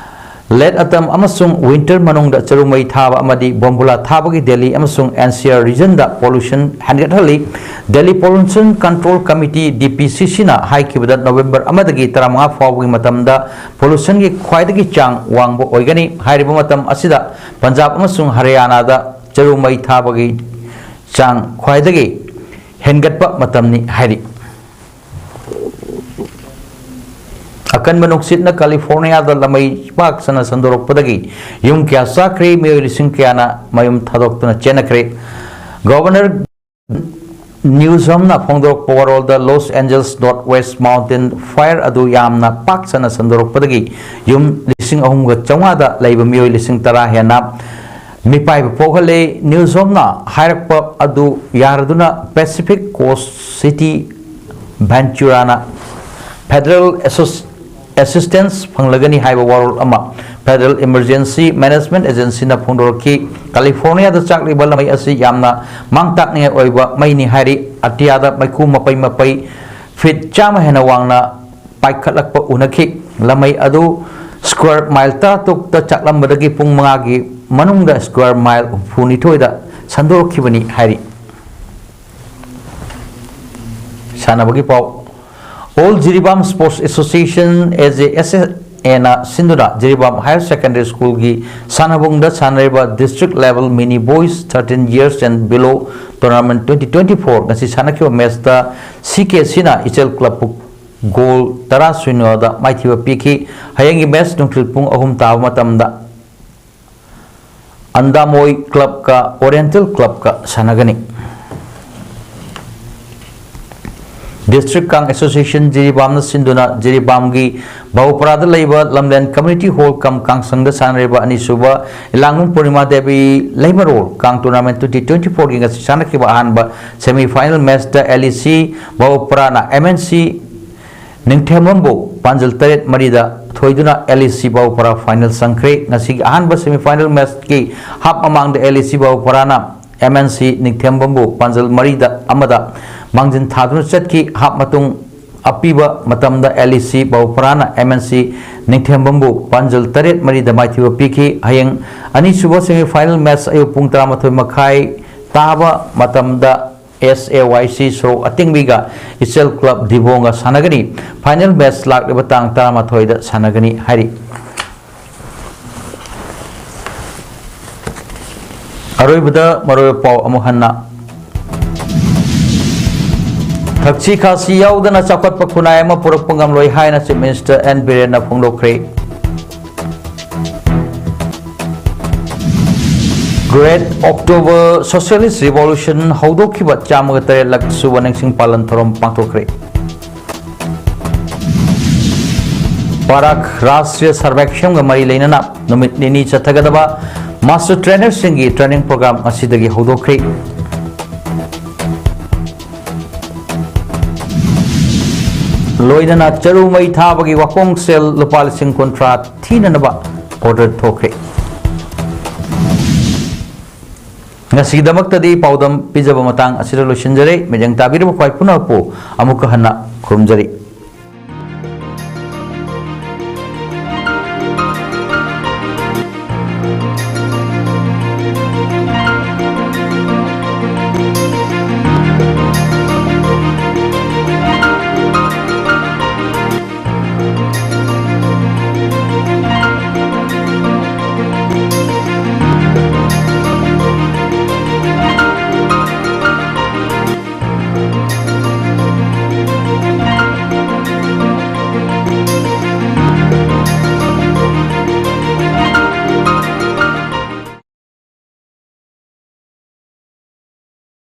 ꯂꯦꯠ ꯑꯇꯝ ꯑꯃꯁꯨꯡ ꯋꯤꯟꯇꯔ ꯃꯅꯨꯡꯗ ꯆꯔꯨ ꯃꯩ ꯊꯥꯕ ꯑꯃꯗꯤ ꯕꯣꯝꯕꯨꯂꯥ ꯊꯥꯕꯒꯤ ꯗꯦꯜꯂꯤ ꯑꯃꯁꯨꯡ ꯑꯦꯟ ꯁꯤ ꯑꯥꯔ ꯔꯤꯖꯟꯗ ꯄꯣꯂꯨꯁꯟ ꯍꯦꯟꯒꯠꯍꯜꯂꯤ꯫ ꯗꯦꯜꯂꯤ ꯄꯣꯂꯨꯁꯟ ꯀꯟꯇ꯭ꯔꯣꯜ ꯀꯃꯤꯇꯤ, ꯗꯤ ꯄꯤ ꯁꯤ ꯁꯤꯅ ꯍꯥꯏꯈꯤꯕꯗ ꯅꯣꯕꯦꯝꯕꯔ ꯑꯃꯗꯒꯤ ꯇꯔꯥꯃꯉꯥ ꯐꯥꯎꯕꯒꯤ ꯃꯇꯝꯗ ꯄꯣꯂꯨꯁꯟꯒꯤ ꯈ꯭ꯋꯥꯏꯗꯒꯤ ꯆꯥꯡ ꯋꯥꯡꯕ ꯑꯣꯏꯒꯅꯤ꯫ ꯍꯥꯏꯔꯤꯕ ꯃꯇꯝ ꯑꯁꯤꯗ ꯄꯟꯖꯥꯕ ꯑꯃꯁꯨꯡ ꯍꯔꯤꯌꯥꯅꯥꯗ ꯆꯔꯨ ꯃꯩ ꯊꯥꯕꯒꯤ ꯆꯥꯡ ꯈ꯭ꯋꯥꯏꯗꯒꯤ ꯍꯦꯟꯒꯠꯄ ꯃꯇꯝꯅꯤ ꯍꯥꯏꯔꯤ꯫ ꯑꯀꯟꯕ ꯅꯨꯡꯁꯤꯠꯅ ꯀꯥꯂꯤꯐꯣꯔꯅꯤꯌꯥꯗ ꯂꯃꯩ ꯄꯥꯛ ꯁꯟꯅ ꯁꯟꯗꯣꯔꯛꯄꯗꯒꯤ ꯌꯨꯝ ꯀꯌꯥ ꯆꯥꯈ꯭ꯔꯦ, ꯃꯤꯑꯣꯏ ꯂꯤꯁꯤꯡ ꯀꯌꯥꯅ ꯃꯌꯨꯝ ꯊꯥꯗꯣꯛꯇꯨꯅ ꯆꯦꯟꯅꯈ꯭ꯔꯦ꯫ ꯒꯣꯚꯔꯅꯔ ꯅ꯭ꯌꯨꯁꯣꯝꯅ ꯐꯣꯡꯗꯣꯔꯛꯄ ꯋꯥꯔꯣꯜꯗ Los Angeles north west mountain fire ꯑꯗꯨ ꯌꯥꯝꯅ ꯄꯥꯛ ꯁꯟꯅ ꯁꯟꯗꯣꯔꯛꯄꯗꯒꯤ ꯌꯨꯝ ꯂꯤꯁꯤꯡ ꯑꯍꯨꯝꯒ ꯆꯥꯝꯃꯉꯥꯗ ꯂꯩꯕ ꯃꯤꯑꯣꯏ ꯂꯤꯁꯤꯡ ꯇꯔꯥ ꯍꯦꯟꯅ ꯃꯤꯄꯥꯏꯕ ꯄꯣꯛꯍꯜꯂꯦ꯫ ꯅ꯭ꯌꯨꯁꯣꯝꯅ ꯍꯥꯏꯔꯛꯄ ꯑꯗꯨ ꯌꯥꯔꯗꯨꯅ ꯄꯦꯁꯤꯐꯤꯛ ꯀꯣꯁ ꯁꯤꯇꯤ ꯚꯦꯟꯆꯨꯔꯥꯅ ꯐꯦꯗꯔꯦꯜ ꯑꯦꯁꯣꯁ-, ꯑꯦꯁꯤꯁꯇꯦꯟꯁ ꯐꯪꯂꯒꯅꯤ ꯍꯥꯏꯕ ꯋꯥꯔꯣꯜ ꯑꯃ Federal Emergency Management Agencyꯅ ꯐꯣꯡꯗꯣꯔꯛꯈꯤ꯫ ꯀꯦꯂꯤꯐꯣꯔꯅꯤꯌꯥꯗ ꯆꯥꯛꯂꯤꯕ ꯂꯃꯩ ꯑꯁꯤ ꯌꯥꯝꯅ ꯃꯥꯡ ꯇꯥꯛꯅꯤꯡꯉꯥꯏ ꯑꯣꯏꯕ ꯃꯩꯅꯤ ꯍꯥꯏꯔꯤ꯫ ꯑꯇꯤꯌꯥꯗ ꯃꯩꯈꯨ ꯃꯄꯩ ꯃꯄꯩ ꯐꯤꯠ ꯆꯥꯝꯃ ꯍꯦꯟꯅ ꯋꯥꯡꯅ ꯄꯥꯏꯈꯠꯂꯛꯄ ꯎꯅꯈꯤ꯫ ꯂꯃꯩ ꯑꯗꯨ ꯁ꯭ꯀ꯭ꯋꯥꯔ ꯃꯥꯏꯜ ꯇꯔꯥꯇꯔꯨꯛꯇ ꯆꯥꯛꯂꯝꯕꯗꯒꯤ ꯄꯨꯡ ꯃꯉꯥꯒꯤ ꯃꯅꯨꯡꯗ ꯁ꯭ꯀ꯭ꯋꯥꯔ ꯃꯥꯏꯜ ꯍꯨꯝꯐꯨꯅꯤꯊꯣꯏꯗ ꯁꯟꯗꯣꯔꯛꯈꯤꯕꯅꯤ ꯍꯥꯏꯔꯤ꯫ ꯁꯥꯟꯅꯕꯒꯤ ꯄꯥꯎ꯫ All Jiribam Sports Association, A J S A ꯅ ꯁꯤꯟꯗꯨꯅ ꯖꯤꯔꯤꯕꯥꯝ Higher Secondary Schoolꯒꯤ ꯁꯥꯟꯅꯕꯨꯡꯗ ꯁꯥꯟꯅꯔꯤꯕ District Level Mini Boys thirteen Years and Below Tournament twenty twenty-four ꯉꯁꯤ ꯁꯥꯟꯅꯈꯤꯕ ꯃꯦꯠꯁꯇ ꯁꯤ ꯀꯦ ꯁꯤꯅ ꯏꯆꯦꯜ ꯀ꯭ꯂꯕꯄꯨ ꯒꯣꯜ ꯇꯔꯥ ꯁꯨꯏꯅꯣꯗ ꯃꯥꯏꯊꯤꯕ ꯄꯤꯈꯤ꯫ ꯍꯌꯦꯡꯒꯤ ꯃꯦꯠꯁ ꯅꯨꯡꯊꯤꯜ ꯄꯨꯡ ꯑꯍꯨꯝ ꯇꯥꯕ ꯃꯇꯝꯗ ꯑꯟꯗꯥꯃꯣꯏ ꯀ꯭ꯂꯕꯀ ꯑꯣꯔꯤꯌꯦꯟꯇꯦꯜ ꯀ꯭ꯂꯕꯀ ꯁꯥꯟꯅꯒꯅꯤ꯫ District Kang Association ꯖꯤꯔꯤꯕꯥꯝꯅ ꯁꯤꯟꯗꯨꯅ ꯖꯤꯔꯤꯕꯥꯝꯒꯤ ꯕꯥꯕꯨꯄꯔꯥꯗ ꯂꯩꯕ ꯂꯝꯂꯦꯟ Community Hall ꯀꯝ ꯀꯥꯡꯁꯪꯗ ꯁꯥꯟꯅꯔꯤꯕ ꯑꯅꯤꯁꯨꯕ ꯏꯂꯥꯡꯕꯝ ꯄꯨꯔꯅꯤꯃꯥ ꯗꯦꯕꯤ ꯂꯩꯃꯔꯣꯜ ꯀꯥꯡ Tournament twenty twenty-fourꯒꯤ ꯉꯁꯤ ꯁꯥꯟꯅꯈꯤꯕ ꯑꯍꯥꯟꯕ semi final ꯃꯦꯠꯁꯇ L E C ꯕꯥꯕꯨꯄꯔꯥꯅ M N C ꯅꯤꯡꯊꯦꯝꯕꯝꯕꯨ ꯄꯥꯟꯖꯜ ꯇꯔꯦꯠ ꯃꯔꯤꯗ ꯊꯣꯏꯗꯨꯅ L E C ꯕꯥꯕꯨꯄꯔꯥ final ꯆꯪꯈ꯭ꯔꯦ꯫ ꯉꯁꯤꯒꯤ ꯑꯍꯥꯟꯕ semi final ꯃꯦꯠꯁꯀꯤ ꯍꯥꯞ ꯃꯃꯥꯡꯗ L E C ꯕꯥꯕꯨꯄꯔꯥꯅ M N C ꯅꯤꯡꯊꯦꯝꯕꯝꯕꯨ ꯄꯥꯟꯖꯜ ꯃꯔꯤꯗ ꯑꯃꯗ ꯃꯥꯡꯖꯤꯟ ꯊꯥꯗꯨꯅ ꯆꯠꯈꯤ꯫ ꯍꯥꯞ ꯃꯇꯨꯡ ꯑꯄꯤꯕ ꯃꯇꯝꯗ L E C ꯕꯥꯕꯨꯄꯔꯥꯅ M N C ꯅꯤꯡꯊꯦꯝꯕꯝꯕꯨ ꯄꯥꯟꯖꯜ ꯇꯔꯦꯠ ꯃꯔꯤꯗ ꯃꯥꯏꯊꯤꯕ ꯄꯤꯈꯤ꯫ ꯍꯌꯦꯡ ꯑꯅꯤꯁꯨꯕ semi final ꯃꯦꯠꯁ ꯑꯌꯨꯛ ꯄꯨꯡ ꯇꯔꯥꯃꯥꯊꯣꯏ ꯃꯈꯥꯏ ꯇꯥꯕ ꯃꯇꯝꯗ S A Y C ꯁꯣꯔꯣꯛ ꯑꯇꯦꯡꯕꯤꯒ ꯏꯆꯦꯜ ꯀ꯭ꯂꯕ ꯗꯤꯕꯣꯡꯒ ꯁꯥꯟꯅꯒꯅꯤ꯫ Final ꯃꯦꯠꯁ ꯂꯥꯛꯂꯤꯕ ꯇꯥꯡ ꯇꯔꯥꯃꯥꯊꯣꯏꯗ ꯁꯥꯟꯅꯒꯅꯤ ꯍꯥꯏꯔꯤ꯫ ꯑꯔꯣꯏꯕꯗ ꯃꯔꯨꯑꯣꯏꯕ ꯄꯥꯎ ꯑꯃꯨꯛ ꯍꯟꯅ꯫ ꯊꯛꯁꯤ ꯈꯥꯁꯤ ꯌꯥꯎꯗꯅ ꯆꯥꯎꯈꯠꯄ ꯈꯨꯟꯅꯥꯏ ꯑꯃ ꯄꯨꯔꯛꯄ ꯉꯝꯂꯣꯏ ꯍꯥꯏꯅ Chief Minister N ꯕꯤꯔꯦꯟꯅ ꯐꯣꯡꯗꯣꯛꯈ꯭ꯔꯦ꯫ Great October Socialist Revolution ꯍꯧꯗꯣꯛꯈꯤꯕ ꯆꯥꯝꯃꯒ ꯇꯔꯦꯠꯂꯛ ꯁꯨꯕ ꯅꯤꯡꯁꯤꯡ ꯄꯥꯂꯟ ꯊꯧꯔꯝ ꯄꯥꯡꯊꯣꯛꯈ꯭ꯔꯦ꯫ ꯄꯥꯔꯥꯛ ꯔꯥꯁꯇ꯭ꯔꯤꯌ ꯁꯔꯚꯦꯛꯁꯟꯒ ꯃꯔꯤ ꯂꯩꯅꯅ ꯅꯨꯃꯤꯠ ꯅꯤꯅꯤ ꯆꯠꯊꯒꯗꯕ Master Trainerꯁꯤꯡꯒꯤ training program ꯉꯁꯤꯗꯒꯤ ꯍꯧꯗꯣꯛꯈ꯭ꯔꯦ꯫ ꯂꯣꯏꯅꯅ ꯆꯔꯨ ꯃꯩ ꯊꯥꯕꯒꯤ ꯋꯥꯈꯣꯡ ꯁꯦꯜ ꯂꯨꯄꯥ ꯂꯤꯁꯤꯡ ꯀꯨꯟꯊ꯭ꯔꯥ ꯊꯤꯅꯅꯕ order ꯊꯣꯛꯈ꯭ꯔꯦ꯫ ꯉꯁꯤꯒꯤꯗꯃꯛꯇꯗꯤ ꯄꯥꯎꯗꯝ ꯄꯤꯖꯕ ꯃꯇꯥꯡ ꯑꯁꯤꯗ ꯂꯣꯏꯁꯤꯟꯖꯔꯦ꯫ ꯃꯤꯠꯌꯦꯡ ꯇꯥꯕꯤꯔꯤꯕ ꯈ꯭ꯋꯥꯏ ꯄꯨꯝꯅꯃꯛꯄꯨ ꯑꯃꯨꯛꯀ ꯍꯟꯅ ꯈꯨꯔꯨꯝꯖꯔꯤ꯫